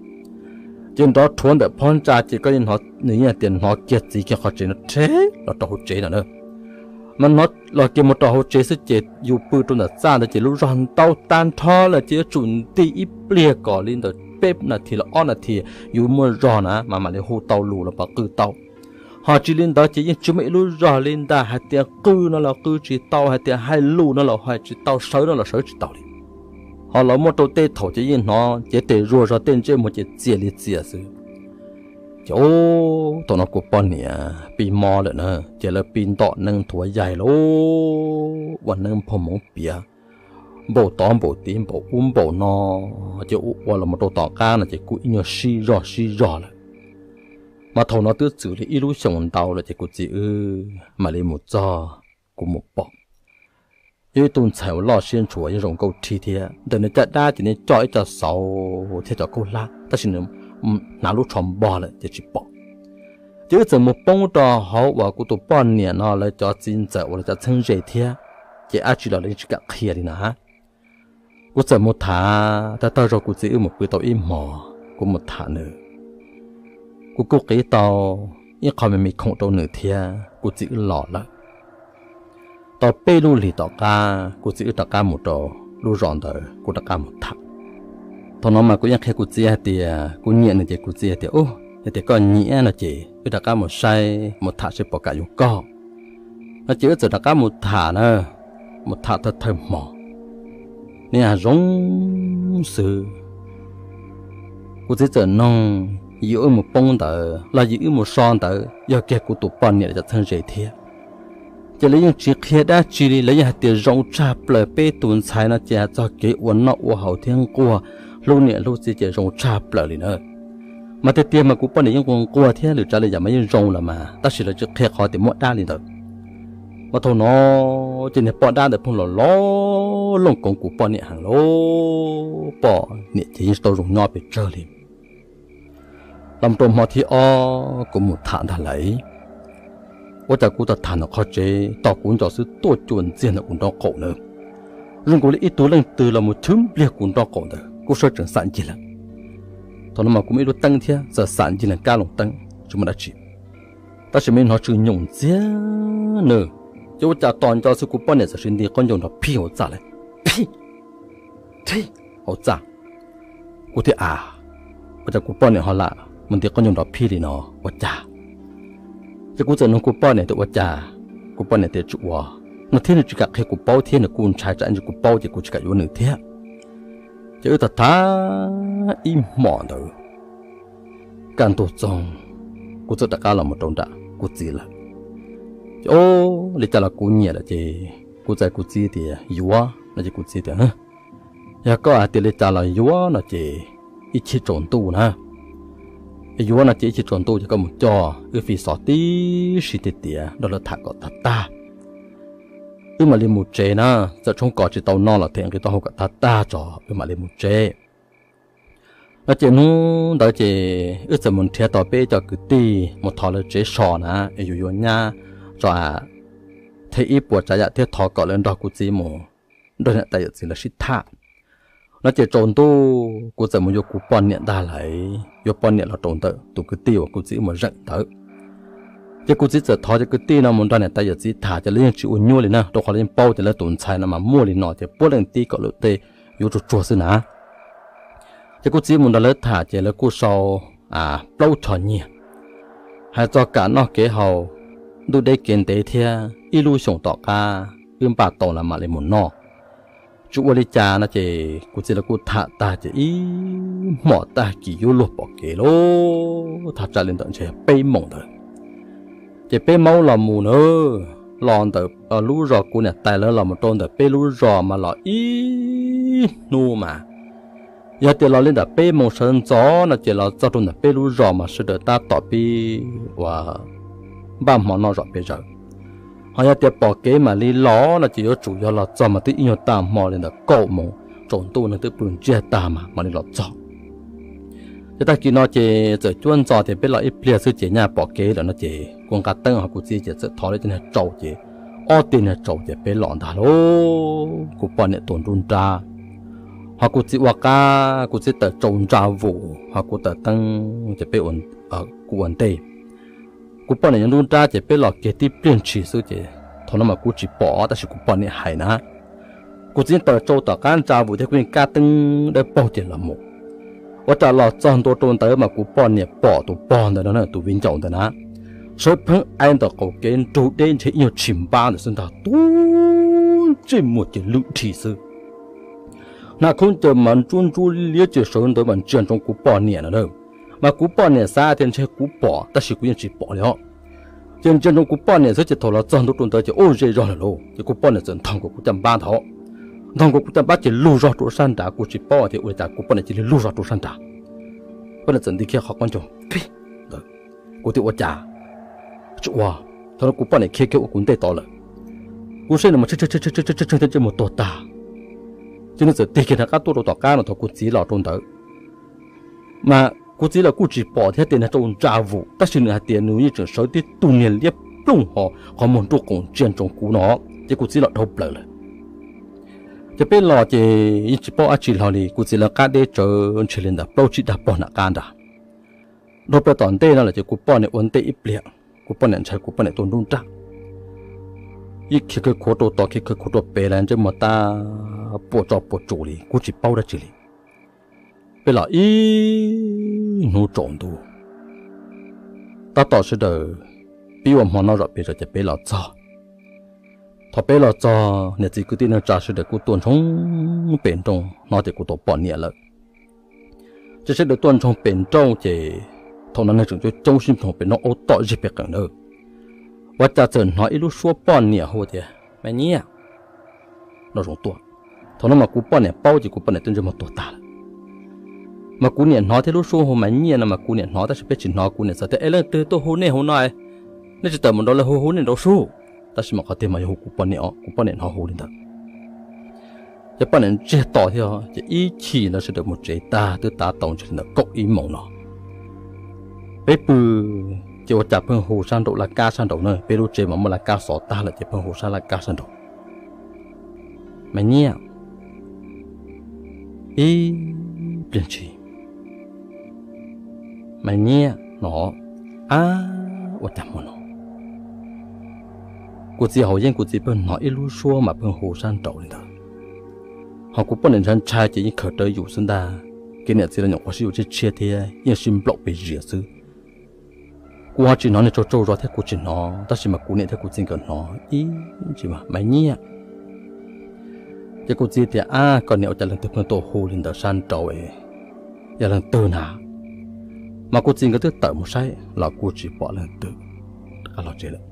Ces nrov rhuav ntawm phab ntsa ces koj yeej hnov, nws yeej tias hnov kiag txiv kiag qhov tsev no rhe los rau hauv tsev no na. Mas hnov los kiag mus rau hauv tsev xwb ces yus pw rau ntawm txaj ntawd ces lub zog ntau tag nrho lawm ces yuav tsum nti ib pliag kom li ntawm peb nas this los ob nas this yus muaj zog na mas mam li hu tau lus los pom qw tau. Ho tsis li ntawd ces yeej tsis muaj ib lub zog li ntag, hais tias qw no los qw tsis tau, hais tias hais lus no los hais tsis tau, sawv no los sawv tsis tau li. Ho los muaj rau tej thaum ces yeej hnov cev tes zuag zog tej ntsej muag ces txias li txias xwb. Ces thaum no kuv poj niam pib mob lawm na, ces lawv pib ntom neeb nthuav yaig lauj, ua neeb nphau hmoov piav, npaum tod npaum tid npaum ub npaum no, ces ua ua los mus rau tom qab no ces kuj ib nyuag sib zog sib zog lawm. Mas thaum no twb txwm li ib lub xyoos ntau lawm ces kuv txiv wb mam li mus txog kuv mus pom. Yog ib tug ntxhais uas loj siab ntshua yeej zoo nkauj rhib thiab, ntawm nws caj dab ces nws coj ib co xauv thiab cov khaub hlab tab sis nws hnav lub tsho npog lawm ces tsis pom. Ces wb txawm mus poob rau hauv uas kuv tus poj niam no lawv cov txiv ntxawm uas lawv cov txheeb ze thiab, ces dab tsi los lawv yeej tsis kam qhia li na. Kuv txawm mus tham, tag tag zog kuv txiv wb mus pw tau ib hmos, kuv mus tham nws. Kuv kuj qiv tau ib qho me me khoom rau nws thiab kuv txiv wb los lawm. Tau peb lub hlis tom qab kuv txiv wb rov qab mus rau lub zos ntawd kuv rov qab mus tham. Thaum no mas kuv yeej qhia kuv txiv hais tias kuv nyiam nws ces kuv txiv hais tias, Ub, yog tias koj nyiam no ces wb rov qab mus saib mus tham saib puas kam yuav koj. No ces wb txawm rov qab mus tham na, mus tham thawj thawj hmo, niaj zoo xwb. Kuv txiv txawm noog, yim wb mus poob ntawd los yim wb mus so ntawd yog kiag kuv tus poj niam lawv cov txheeb ze thiab. Ces lawv yeej tsis qhia dab tsi li, lawv yeej hais tias zoo tshaj plaws, peb tus ntxhais no ces txog kev ua noj ua haus thiab nquag, hlub niam hlub txiv ces zoo tshaj plaws li na. Mas tiag tiag mas kuv poj niam yeej nquag nquag thiab lwm tsav li yam mas yeej zoo los mas, tab sis lawv tsis qhia qhov tias muaj dab li ntawd. Mas thaum no ces niag poj dab ntawd pheej los los looj koov kuv poj niam heev lauj, poj niam ces yeej tsis tau zoo nyob pes tsawg li. Los rau hmo thib ob kuv mus tham ntag lauj, ua cas kuv tham tham ntawm qhov tsev tos kuv nco xwb tuaj cuag ntxiag ntawm kuv nraub qaum na. Zoo nkaus li ib tug leej twg los mus chwb npliag kuv nraub qaum ntawd, kuv sawv tsees xam ncig lawm. Thaum no mas kuv muaj ib lub teeb thiab, txawm xam ncig lees kab loo teeb tsis muaj dab tsi, tab sis mas hnov tsw nyoos ntxiag na. Ces ua cas tos nco xwb kuv poj niam txawm sis nti qaub ncaug nrov phij hauv txaj lawm, phij, phij hauv txaj. Kuv thiaj a, ua cas kuv poj niam ho lam mus nti qaub ncaug nrov phij li no ua cas? Ces kuv txawm nug kuv poj niam tias ua cas, kuv poj niam tias tsis ua no thiab, nws tsis kam qhia kuv paub thiab, nws kuj ntshai tsam ntsis kuv paub ces kuv tsis kam yuav nws thiab. Ces wb tham tham ib hmos ntawd, kaj ntug txoog, kuv txawm rov qab los mus rau nram kuv txiv lawm. Ces o, li cas los kuv nyiam lawm ces kuv txais kuv txiv tias yuav no ces kuv txiv tias yog koj hais tias li cas los yuav no ces ib chim tsaus ntuj na, yuav no ces ib chim tsaus ntuj ces koj mus coj wb fi xov tib si tiag tiag nrog lawv tham kom tag tag, wb mam li mus tsev na. Txawm tshoob kos tsis tau noj los them nqi taub hau kom tag tag tso wb mam li mus tsev no ces hnub ntawd ces wb txawm mus nrhiav tau peb cov kwv tij mus thov lawv tsev so na, es yuav yuav nyab tso, them ib puas tsav yam thiab thov kom lawv nrog kuv txiv mus nrog niam tais yawm txiv lawv sib tham no ces tsaus ntuj kuv txawm mus yuav kuv poj niam ntag lauj, yuav poj niam los rau ntawm tus kwv tij uas kuv txiv wb mus zeem ntawd. Ces kuv txiv txawm thov cov kwv tij no mus nrog niam tais yawm txiv tham ces lawv yeej tsis ua nyuaj li na, rau qhov lawv yeej paub tias lawv tus ntxhais no mas muaj li no ces puav leej tib kom lawm tej yuav tsuag tsuag xwb na. Ces kuv txiv mus nrog lawv tham ces lawv kuj sau plaub choj nyiaj, hais txog kam noj kev haus, ntuj deb kev ntev thiab ib lub xyoos tom qab wb npaj tau los mam li mus noj. Tsis ua li cas no ces kuv txiv lawv kuj tham tag ces ib hmos tag kis yuav luag pom kev lauj, thaj tsam li ntawm ntshe peb moos ntawd. Ces peb maub los mus na, los ntawm lub zos kuv niam tais lawv los mus rau ntawm peb lub zos mas los ib hnub mas, yog tias los li ntawm peb moos sawv ntxov no ces los txog rau ntawm peb lub zos mas sawv daws tab tom pib ua npaj hmo noj zom peb zaws. Ho yog tias pom kev mam li los no ces yuav tsum yog los txog mas twb ib nyuag tag hmo li ntawm kaum moos tsaus ntuj neeg twb pw ntsiag tag mas mam li los txog. Ces tag kis no ces txawm cuab ntxov tias peb los ib pliag xwb ces nyaj pom kev lawm no ces kuv nqa teeb ho kuv txiv ces txawm thov lawv cov niag tsau ces ob teg niag tsau ces peb los ntag lauj. Kuv poj niam tua nruab nrab, ho kuv txiv ua qab, kuv txiv tawm tsau ntsa vus ho kuv tawm teeb ces peb, kuv ua ntej. Kuv poj niam nyob nruab nrab ces peb los kiag tib pliag ntshis xwb ces thaum no mas kuv tsis pom tab sis kuv poj niam hais na. Kuv txiv tawm tsau tom qab ntsa vus thiab kuv yeej kab teeb dawb paug ces los mus. Ua cas los txog ntua rau ntawd mas kuv poj niam pom tus pog ntawd no, tus viv ncaus ntawd na, sawv pheej aib ntawm qaum kev nrug deb ntshe ib nyuag tshis npab ntawd xwb ntag, tus ntsej muag ces lwj dhi xwb. Hnav khaub ncaws mas ntsuab ntsuab liab ces sawv ntawd mas ntsia ntsoov kuv poj niam no na. Mas kuv poj niam xav tias ntshe kuv pom tab sis kuv yeej tsis pom li os. Ces ntsia ntsoov kuv poj niam xwb ces thaum los txog ntua rau ntawd ces ua zej zog lawm lauj, ces kuv poj niam txawm ntog nkaus kuv caj npab ntag. Ntog nkaus kuv caj npab ces lug zog rau sab nrad, kuv tsis paub tias ua li cas kuv poj niam cia li lug zog rau sab nrad. Poj niam txawm nti kiag qhov qaub ncaug, kuv tias ua cas? Tsis ua. Thaum no kuv poj niam khiav kiag ua kuv ntej tod lawm. Kuv saib nws mas tsheej tsheej tsheej tsheej tsheej tsheej thiab ntsej muag tuag tag. Ces nws txawm tig kiag rov qab tuaj rau tom qab no thaum kuv txiv los rau ntawd. Mas kuv txiv los kuj tsis pom thiab tias nws tsau ntsa vus tab sis nws hais tias nws yeej tseem sawv tib tug niag liab plooj ho qhov muag nruj qoom ntsia ntsoov kuv no, ces kuv txiv los dhau plaws lawm. Ces peb los ces yeej tsis paub dab tsi hlo li, kuv txiv lawv qab deb tsawv ntshe li ntawm plaub tsib dag pog nram qab nrad. Dhau plaws tom ntej no lawm ces kuv poj niam ua ntej ib pliag, kuv poj niam ntshai kuv poj niam tuaj nruab nrab, yeej khiav khawv khuav rau tod khiav khawv khuav rau pem lawm, ntsej muag tab puas tso puas tsus li kuv tsis paub dab tsi li. Peb los ib hnub tsaus ntuj, tab tom sawv daws pib ua hmo noj zom peb zaug ces peb los txog. Thaum peb los txog niam txiv kwv tij neej tsa sawv daws kuj tuaj ntsoog pem nrooj hnov tias kuv tau poj niam lawm. Ces sawv daws tuaj ntsoog pem nrooj ces thaum no neeg tseem coob coob sib nrog pem nrooj aub tom zig pem qees nawb. Ua cas txawm hnov ib lub suab poj niam hu tias, Maiv Nyiaj, no zoo tuaj. Thaum no mas kuv poj niam paub ces kuv poj niam twb ntsej muag tuag tag lawm. Mas kuv niam hnov thiab, lub suab hu Maiv Nyiaj no mas kuv niam hnov tab sis peb tsis hnov. Kuv niam txawm tias, Es leej twg tuaj hu nej hauv no? Nej tsis tawm mus nraud lawv hu hu nej nraud sub. Tab sis mas qhov twg mas yog hu kuv poj niam os, kuv poj niam hnov hu li ntawd. Ces poj niam ntsiag to thiab ces ib chim lawv sawv daws mus tsev tag twb tav tau ntshe li ntawm kaum ib moos no. Peb pw ces ua cas pheej hu sab nraum laj kab sab nraud na, peb lub tsev mas muaj laj kab xov tag lawm ces pheej hu sab laj kab sab nraud, Maiv Nyiaj, ib pliag ntshis, Maiv Nyiaj no, ab, ua cas hmo no kuv txiv haus yeeb kuv txiv pheej hnov ib lub suab mas pheej hu sab nraud li ntawd. Ho kuv poj niam ntshai ntshai ces yeej khaws rawv yus xwb ntag. Kev niam txiv los nyuam qhuav sib yuav tshiab tshiab thiab yeej sib nplaum pes zias xwb. Kuv ho tsis hnov, nws tsaug tsaug zog thiab kuv tsis hnov, tab sis mas kuv niam thiab kuv txiv nkawd hnov ib ntsis, Maiv Nyiaj. Ces kuv txiv tias, ab, koj niam, ua cas leej twg pheej tuaj hu li ntawd sab nraud, yog leej twg na? Mas kuv txiv nkawd twb tawm mus saib los kuj tsis pom leej twg, rov qab los tsev lawm.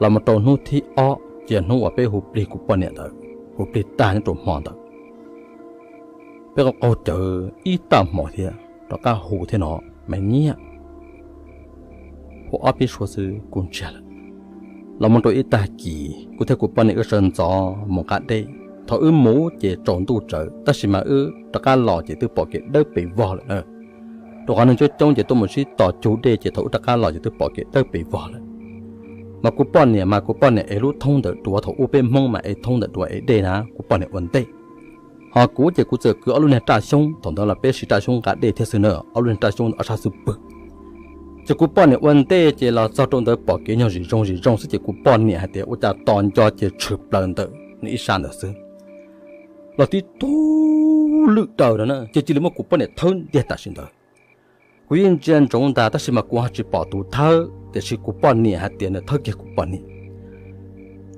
Los mus rau hnub thib ob ces hnub uas peb hu plig kuv poj niam ntawd, hu plig tag nyob rau hmo ntawd, peb qaug cawv ib tag hmo thiab rov qab hu thiab no, Maiv Nyiaj, hu ob peb suab xwb kuj ntsiag lawm. Los mus rau ib tag kis kuv thiab kuv poj niam wb sawv ntxov mus nqa dej. Thaum wb mus ces tsaus ntuj tsawv tab sis mas wb rov qab los ces twb pom kev dawb pes vog lawm na. Rau qhov neeg coob coob ces tuaj mus sib tos cug dej ces thaum wb rov qab los ces twb pom kev dawb pes vog lawm. Mas kuv poj niam mas kuv poj niam ev lub thoob ntawm duav, thaum ub peb Hmoob mas ev thoob ntawm duav ev dej na, kuv poj niam ua ntej. Ho kuv ces kuv txawm kwv ob lub niag raj xyoob, thaum ntawd los peb siv raj xyoob nqa dej thiab xwb na, ob lub niag raj xyoob ob sab xub pwg. Ces kuv poj niam ua ntej ces los txog rau ntawd pom kev nyuag zim zoo zim zoo xwb ces kuv poj niam hais tias ua cas tos nco ces tshwm plaws ntawm nws ib sab ntawd xwb, los tib tug lwj daws no na, ces cia li muab kuv poj niam thawb ntiag tam sim ntawd. Kuv yeej ntsia ntsoov ntag tab sis mas kuv ho tsis pom tus thawb, tiam sis kuv poj niam hais tias nws thawb kiag kuv poj niam.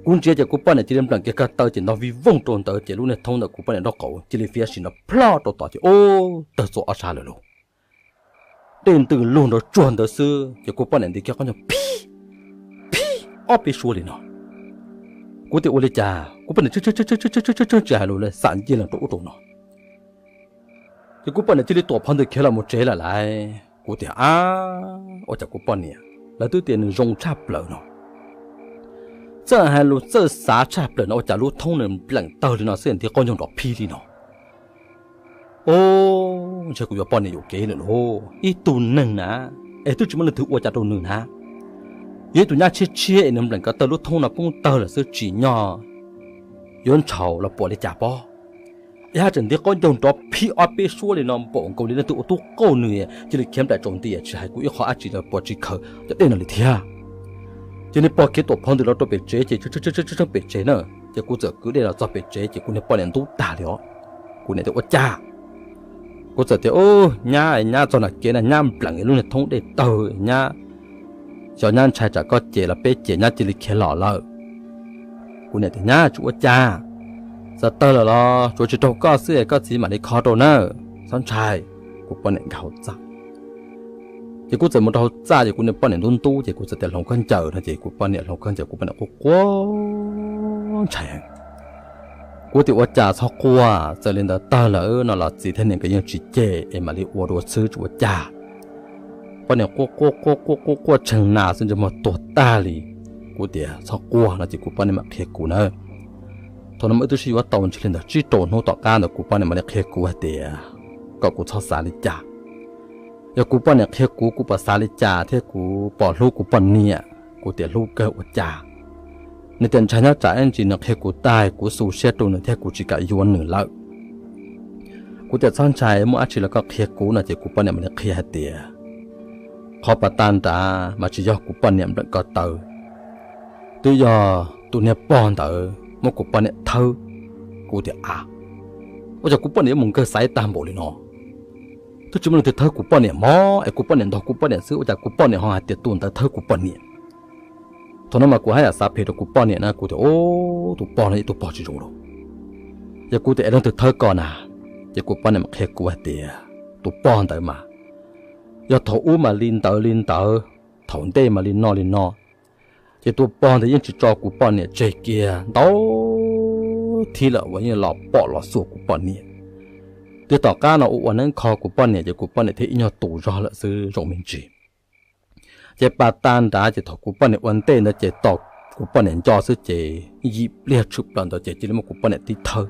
Kuv ntsia ces kuv poj niam cia li npleem kiag ko taw ces ntog vij vooj rau ntawd ces lub niag thoob ntawm kuv poj niam nraub qaum cia li fiav sim no plhob rau tod ces ub, tawg txua ob sab lawm lauj. Dej ntws lug nrov tsuag ntawd xwb ces kuv poj niam nti kiag qhov ncauj phib phib ob peb suab li no. Kuv tias ua li cas, kuv poj niam tsis hais lus li, xam ncig los rau ub rau no. Ces kuv poj niam cia li tuam phov ntawd khiav los mus tsev lawm lauj. Kuv tias, ab, ua cas kuv poj niam, lawv twb tias nws zoo tshaj plaws no, txawj hais lus txawj xav tshaj plaws no, ua cas lub thoob nws npleem tawg li no xwb nti qaub ncaug nrov phib li no. Ub, ntshe kuv yuav poj niam yuam kev lawm lauj. Ib tug neeg na, es twb tsis muaj leej twg ua cas rau nws na, yog ib tug nyab tshiab tshiab es nws npleem ko taw lub thoob no poob tawg lawm xwb tsim nyog yuav ntshaus los puas li cas pob. Ib hab tseem nti qaub ncaug nrov phib ob peb suab li no npaum nkaus li leej twg ua tub qauj nws cia li khiav nplaim tsaus nti tsis hais kuv ib qho dab tsi los puas tsis khaws cov dej no li thiab. Ces nws pog khiav tuam phov ntawd los rau pem tsev ces tseeb tseeb pem tsev na, ces kuv txawm kwv dej los txog pem tsev ces kuv niag poj niam ntub tag li os. Kuv niam tias ua cas, kuv txawm tias ub, nyab, nyab txog nram kev na nyab npleem lub niag thoob dej tawg nyab, xyov nyab ntshai tsam koj cem los peb cem nyab cia li khiav los lawm. Kuv niam tias nyab tsis ua cas, txawm tawg lawm los tsuav tsis raug koj xwb es koj txiv mam li kho rau na, txhob ntshai. Kuv poj niam nkag hauv txaj. Ces kuv txawm mus rau hauv txaj ces kuv niag poj niam ntub ntub ces kuv txawm tias hloov khaub ncaws no ces kuv poj niam hloov khaub ncaws kuv poj niam quaj quaj ntshai heev. Kuv tias ua cas txhob quaj, txawm li ntawd tawg lawm no los txiv thiab niam nkawd yeej tsis cem es mam li ua dua xwb tsis ua cas. Poj niam quaj quaj quaj quaj quaj quaj tshee nas xwb ntsej muag tuag tag li. Kuv tias txhob quaj no ces kuv poj niam mam qhia kuv na. Thaum no mas wb twb sib yuav tau ntshe li ntawd tsib rau hnub tom qab ntawd kuv poj niam mam li qhia kuv hais tias kom kuv txhob xav li cas. Yog kuv poj niam qhia kuv kuv puas xav li cas thiab kuv puas hlub kuv poj niam, kuv tias hlub kawg ua cas. Nws tias ntshai nyob tsam ib ntsis nws qhia kuv tag kuv xu siab rau nws thiab kuv tsis kam yuav nws lawm. Kuv tias txhob ntshai, muaj dab tsi los koj qhia kuv no ces kuv poj niam mam li qhia hais tias qhov pas tag nrad mas tsis yog kuv poj niam npleem ko taw, twb yog tus niag pog ntawd muab kuv poj niam thawb. Kuv tias a, ua cas kuv poj niam yuav mus nkawg xaiv tag npaum li no? Twb tsis muaj leej twg thawb kuv poj niam mog, es kuv poj niam ntog kuv poj niam xwb, ua cas kuv poj niam ho hais tias tus ntawd thawb kuv poj niam? Thaum no mas kuv haj yam xav phem rau kuv poj niam na, kuv tias ub, tus pog no ib tug pog tsis zoo lauj. Yog kuv tias es leej twg thawb koj na? Ces kuv poj niam mas qhia kuv hais tias tus pog ntawd mas yog thaum ub mas li ntawd li ntawd, thaum ntej mas li no li no, ces tus pog ntawd yeej tsis tso kuv poj niam tseg kiag ntau thib lawm uas yeej los pom los xuas kuv poj niam. Twb tom qab no ua ua neeb kho kuv poj niam ces kuv poj niam thiaj ib nyuag tus zog lawm xwb zoo me ntsis. Ces pas tag nrad ces thaum kuv poj niam ua ntej ntawd ces tos kuv poj niam nco xwb ces yim pliag tshwm plaws ntawd ces cia li muab kuv poj niam tib thawb,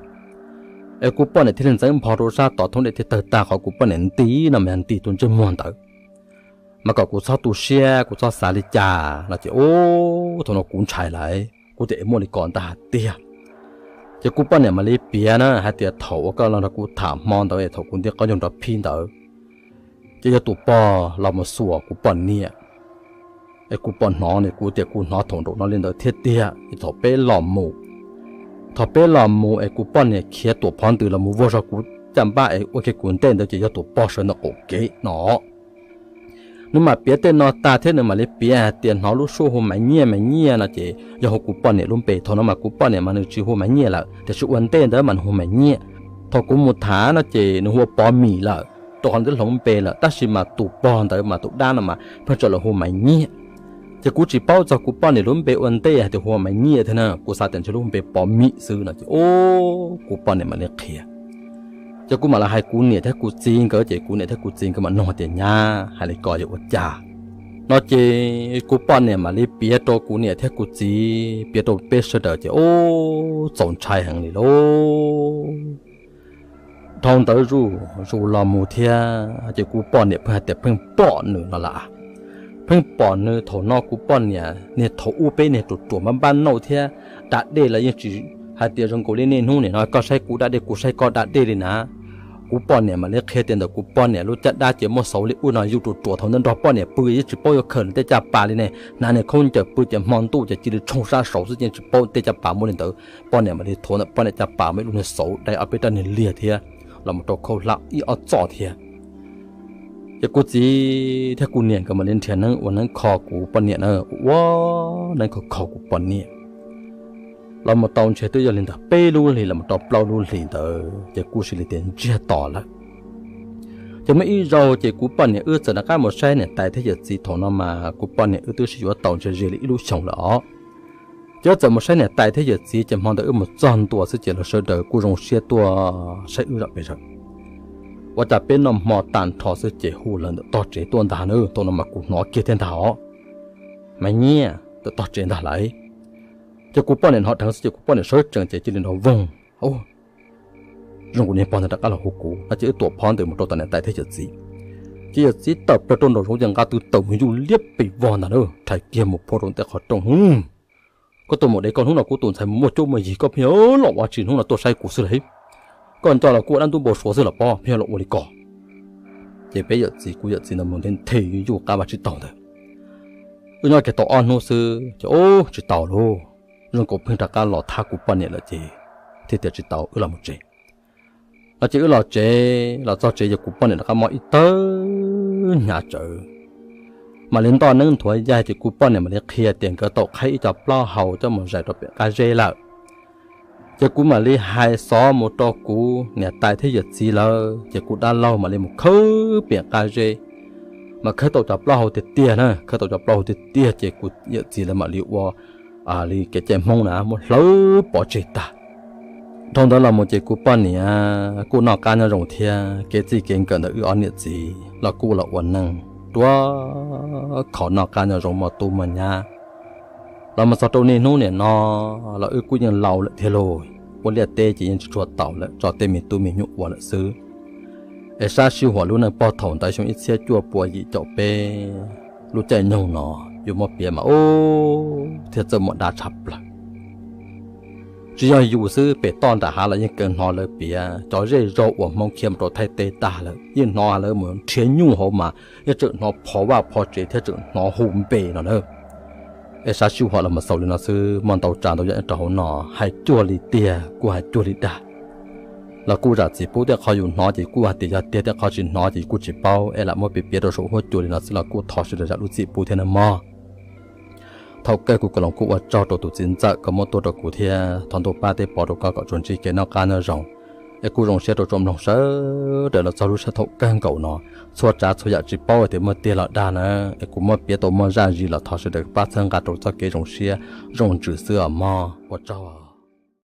es kuv poj niam thiaj li ntxeev npho rau sab tod thoob dej thiaj tawg tag, qhov kuv poj niam nti no mas yog nti tus ntsej muag ntawd. mas kom kuv txhob tu siab, kuv txhob xav li cas no ces ub, thaum no kuv ntshai lawm, kuv tias es muaj li ko ntag tiag. Ces kuv poj niam mam li piav na hais tias thaum uas koj los nrog kuv tham hmo ntawd es thaum kuv nti qab nyoog nrov phib ntawd, ces yog tus pog los mus xuas kuv poj niam. Es kuv pom hnov ne, kuv tias kuv hnov thaum nraum no li ntawd thiab tiag. Es thaum peb los mus, thaum peb los mus es kuv poj niam khiav tuam phov ntws los mus vuag zog kuv caj npab es ua kiag kuv ntej ntawd ces yog tus pog sawv ntawm qaum kev no. Nws mam piav tej no tag thiab nws mam li piav hais tias hnov lub suab hu Maiv Nyiaj, Maiv Nyiaj no ces yog hu kuv poj niam lub npe. Thaum no mas kuv poj niam mas nws tsis hu Maiv Nyiaj lawm, tiam sis ua ntej ntawd mas nws hu Maiv Nyiaj. Thaum kuv mus tham no ces nws hu ua Pov Mim lawm, rau qhov nws twb hloov npe lawm, tab sis mas tus pog ntawd mas tus dab no mas pheej tso los hu Maiv Nyiaj. Ces kuv tsis paub txog kuv poj niam lub npe ua ntej hais tias hu ua Maiv Nyiaj thiab na, kuv xav tias ntshe lub npe Pov Mim xwb no ces ub, kuv poj niam mam li qhia. Ces kuv mam li hais kuv niam thiab kuv txiv nkawd, ces kuv niam thiab kuv txiv nkawd mam nug tias nyab, hais li ko yog ua cas no ces kuv poj niam mam li piav rau kuv niam thiab kuv txiv, piav rau peb sawv daws ces ub, txaus ntshai heev li lauj. Dhau ntawd zuj zus los mus thiab ces kuv poj niam pheej hais tias pheej pom nws no lawm. Pheej pom nws thaum no kuv poj niam niag thaum ub peb niag ruam ruam npab npab nauj thiab, da dej los yeej tsis hais tias zoo nkaus li niaj hnub nim no koj saib kuv da dej kuv saib koj da dej li na. Kuv poj niam mam li qhia tias ntawm kuv poj niam lub caj dab ces muaj xauv li ub no, yus ruam ruam thaum ntawd nrog poj niam pw yeej tsis paub yuav khawm nws tej caj pas li ne, hnav niag khaub ncaws pw ces hmo ntuj ces cia li tshooj sab saud xwb ces tsis paub tej caj pas muaj li ntawd. Poj niam mam li thuav ntawm poj niam caj pas muaj ib lub niag xauv dai ob peb rab niag liag thiab los mus rau khaub hlab ib ob txoj thiab. Ces kuv txiv thiab kuv niam nkawd mam li nrhiav neeb ua neeb kho kuv poj niam na, ua neeb kho kho kuv poj niam los mus tau ntshe twb yog li ntawd peb lub hlis los mus rau plaub lub hlis ntawd ces kuj cia li tias ntsiag to lawm. Ces muaj ib zaug ces kuv poj niam wb txawm rov qab mus saib niam tais thiab yawm txiv, thaum no mas kuv poj niam wb twb sib yuav tau ntshe ze li ib lub xyoos lawm os. Ces wb txawm mus saib niam tais thiab yawm txiv ces hmo ntawd wb mus txog ntua xwb ces lawv sawv daws kuj zoo siab tuaj saib wb zom pes zaws. Ua cas peb noj hmo tag nrho xwb ces hu lawv ntawm tog tsev tuaj ntag na, thaum no mas kuv hnov kiag thiab ntag os. Maiv Nyiaj ntawm tog tsev ntag lauj. Ces kuv poj niam hnov dheev xwb ces kuv poj niam sawv tsees ces cia li nrov voog, zoo kuv niag pog ntawd rov qab los hu kuv no ces wb tuam phov ntws mus rau tom niam tais thiab yawm txiv. Ces yawm txiv tawm plaws rau nraum zoov ces nqa tw tawm mus yuj liab pes vog ntag na, rhais kiag mus phua rau tej qhov rooj. Koj tuaj mus dev koj hnub no kuv tus ntxhais mus muaj cuab muaj yig koj pheej los ua tsis hnub no tuaj saib kuv xwb lauj. Koj nco los kuv ua dab ntub npau suav xwb los pob pheej los ua li ko. Ces peb yawm txiv kuv yawm txiv ntawd mus nthe nthe yuj qab vaj tsib taug ntawd. Wb nyob kiag tau ob hnub xwb ces ub tsis tau lauj, zoo nkaus pheej rov qab los thab kuv poj niam lawm ces thiaj tias tsis tau wb los mus tsev. No ces wb los tsev, los txog tsev ces kuv poj niam rov qab mob ib tawg hnyav tsawv. Mam li ntoj neeb nthuav yaig ces kuv poj niam mam li qhia tias nkawd tau qhaib ib co plaub hau coj mus zais rau pem qab zeb lawm. Ces kuv mam li hais xov mus rau kuv niam tais thiab yawm txiv lawv ces kuv dab laug mam li mus khawb pem qab zeb, mas khawb tau cov plaub hau tiag tiag na, khawb tau cov plaub hau tiag tiag ces kuv yawm txiv lawv mam li ua li kev cai Hmoob na muab hlawv pov tseg tag. Dhau ntawd los mus ces kuv poj niam kuj noj qab nyob zoo thiab, kev txij kev nkawm ntawm wb ob niam txiv los kuj los ua neej ruaj khov noj qab nyob zoo muaj tub muaj nyab. Los mus txog rau niaj hnub nim no los wb kuj yeej laus lawm thiab lauj, ua liaj teb ces yeej tsis tshua taus lawm, tso tej me tub me nyuam ua lawm xwb. Es sab sij huam lub neej pog thaum ntawd xyoo ib txhiab cuaj pua yim caum peb, lub caij nyoog no yuav muab piav mas ub thiaj txawj muaj dab tshaj plaws. Tsis yog yus xwb, pem toj nram hav los yeej kawg hnov lawv piav cov zej zog uas Hmoob khiav mus rau Thaib teb tag lawm, yeej hnov lawv mus nrhiav nyuj hauv mas yeej tseem hnov phov vaj phov tsev thiab tseem hnov hu npe no na. Es sab sij huam los mus xaus li no xwb, muaj ntau tsav ntau yam nyob rau hauv no, hais cuag li tiag kuj hais cuag li dag. Los kuj zam txim pub tej qhov yus hnov ces kuj hais tias yog tiag, tej qhov tsis hnov ces kuj tsis paub, es lam muab piav piav rau saum huab cua li no xwb los kuj thov sawv daws zam lub txim pub thiab nawb mog. Thaum kawg kuv Koos Loos kuj ua tsaug rau tus txiv ntxawm koj muab tuaj rau kuv thiab thov ntuj pab tej pov rau koj kom tsuas ntsib kev noj qab nyob zoo. Es kuj zoo siab rau tsoom mloog sawv daws los txog lub sij hawm thaum kawg nkaus no, txhua tsav txhua yam tsis paub tias muaj tiag los dag na, es kuv muab piav tau muaj zaj zis los thov sawv daws pab txhawb nqa rau txoj kev zoo siab zoo ntsws xwb os mog, ua tsaug.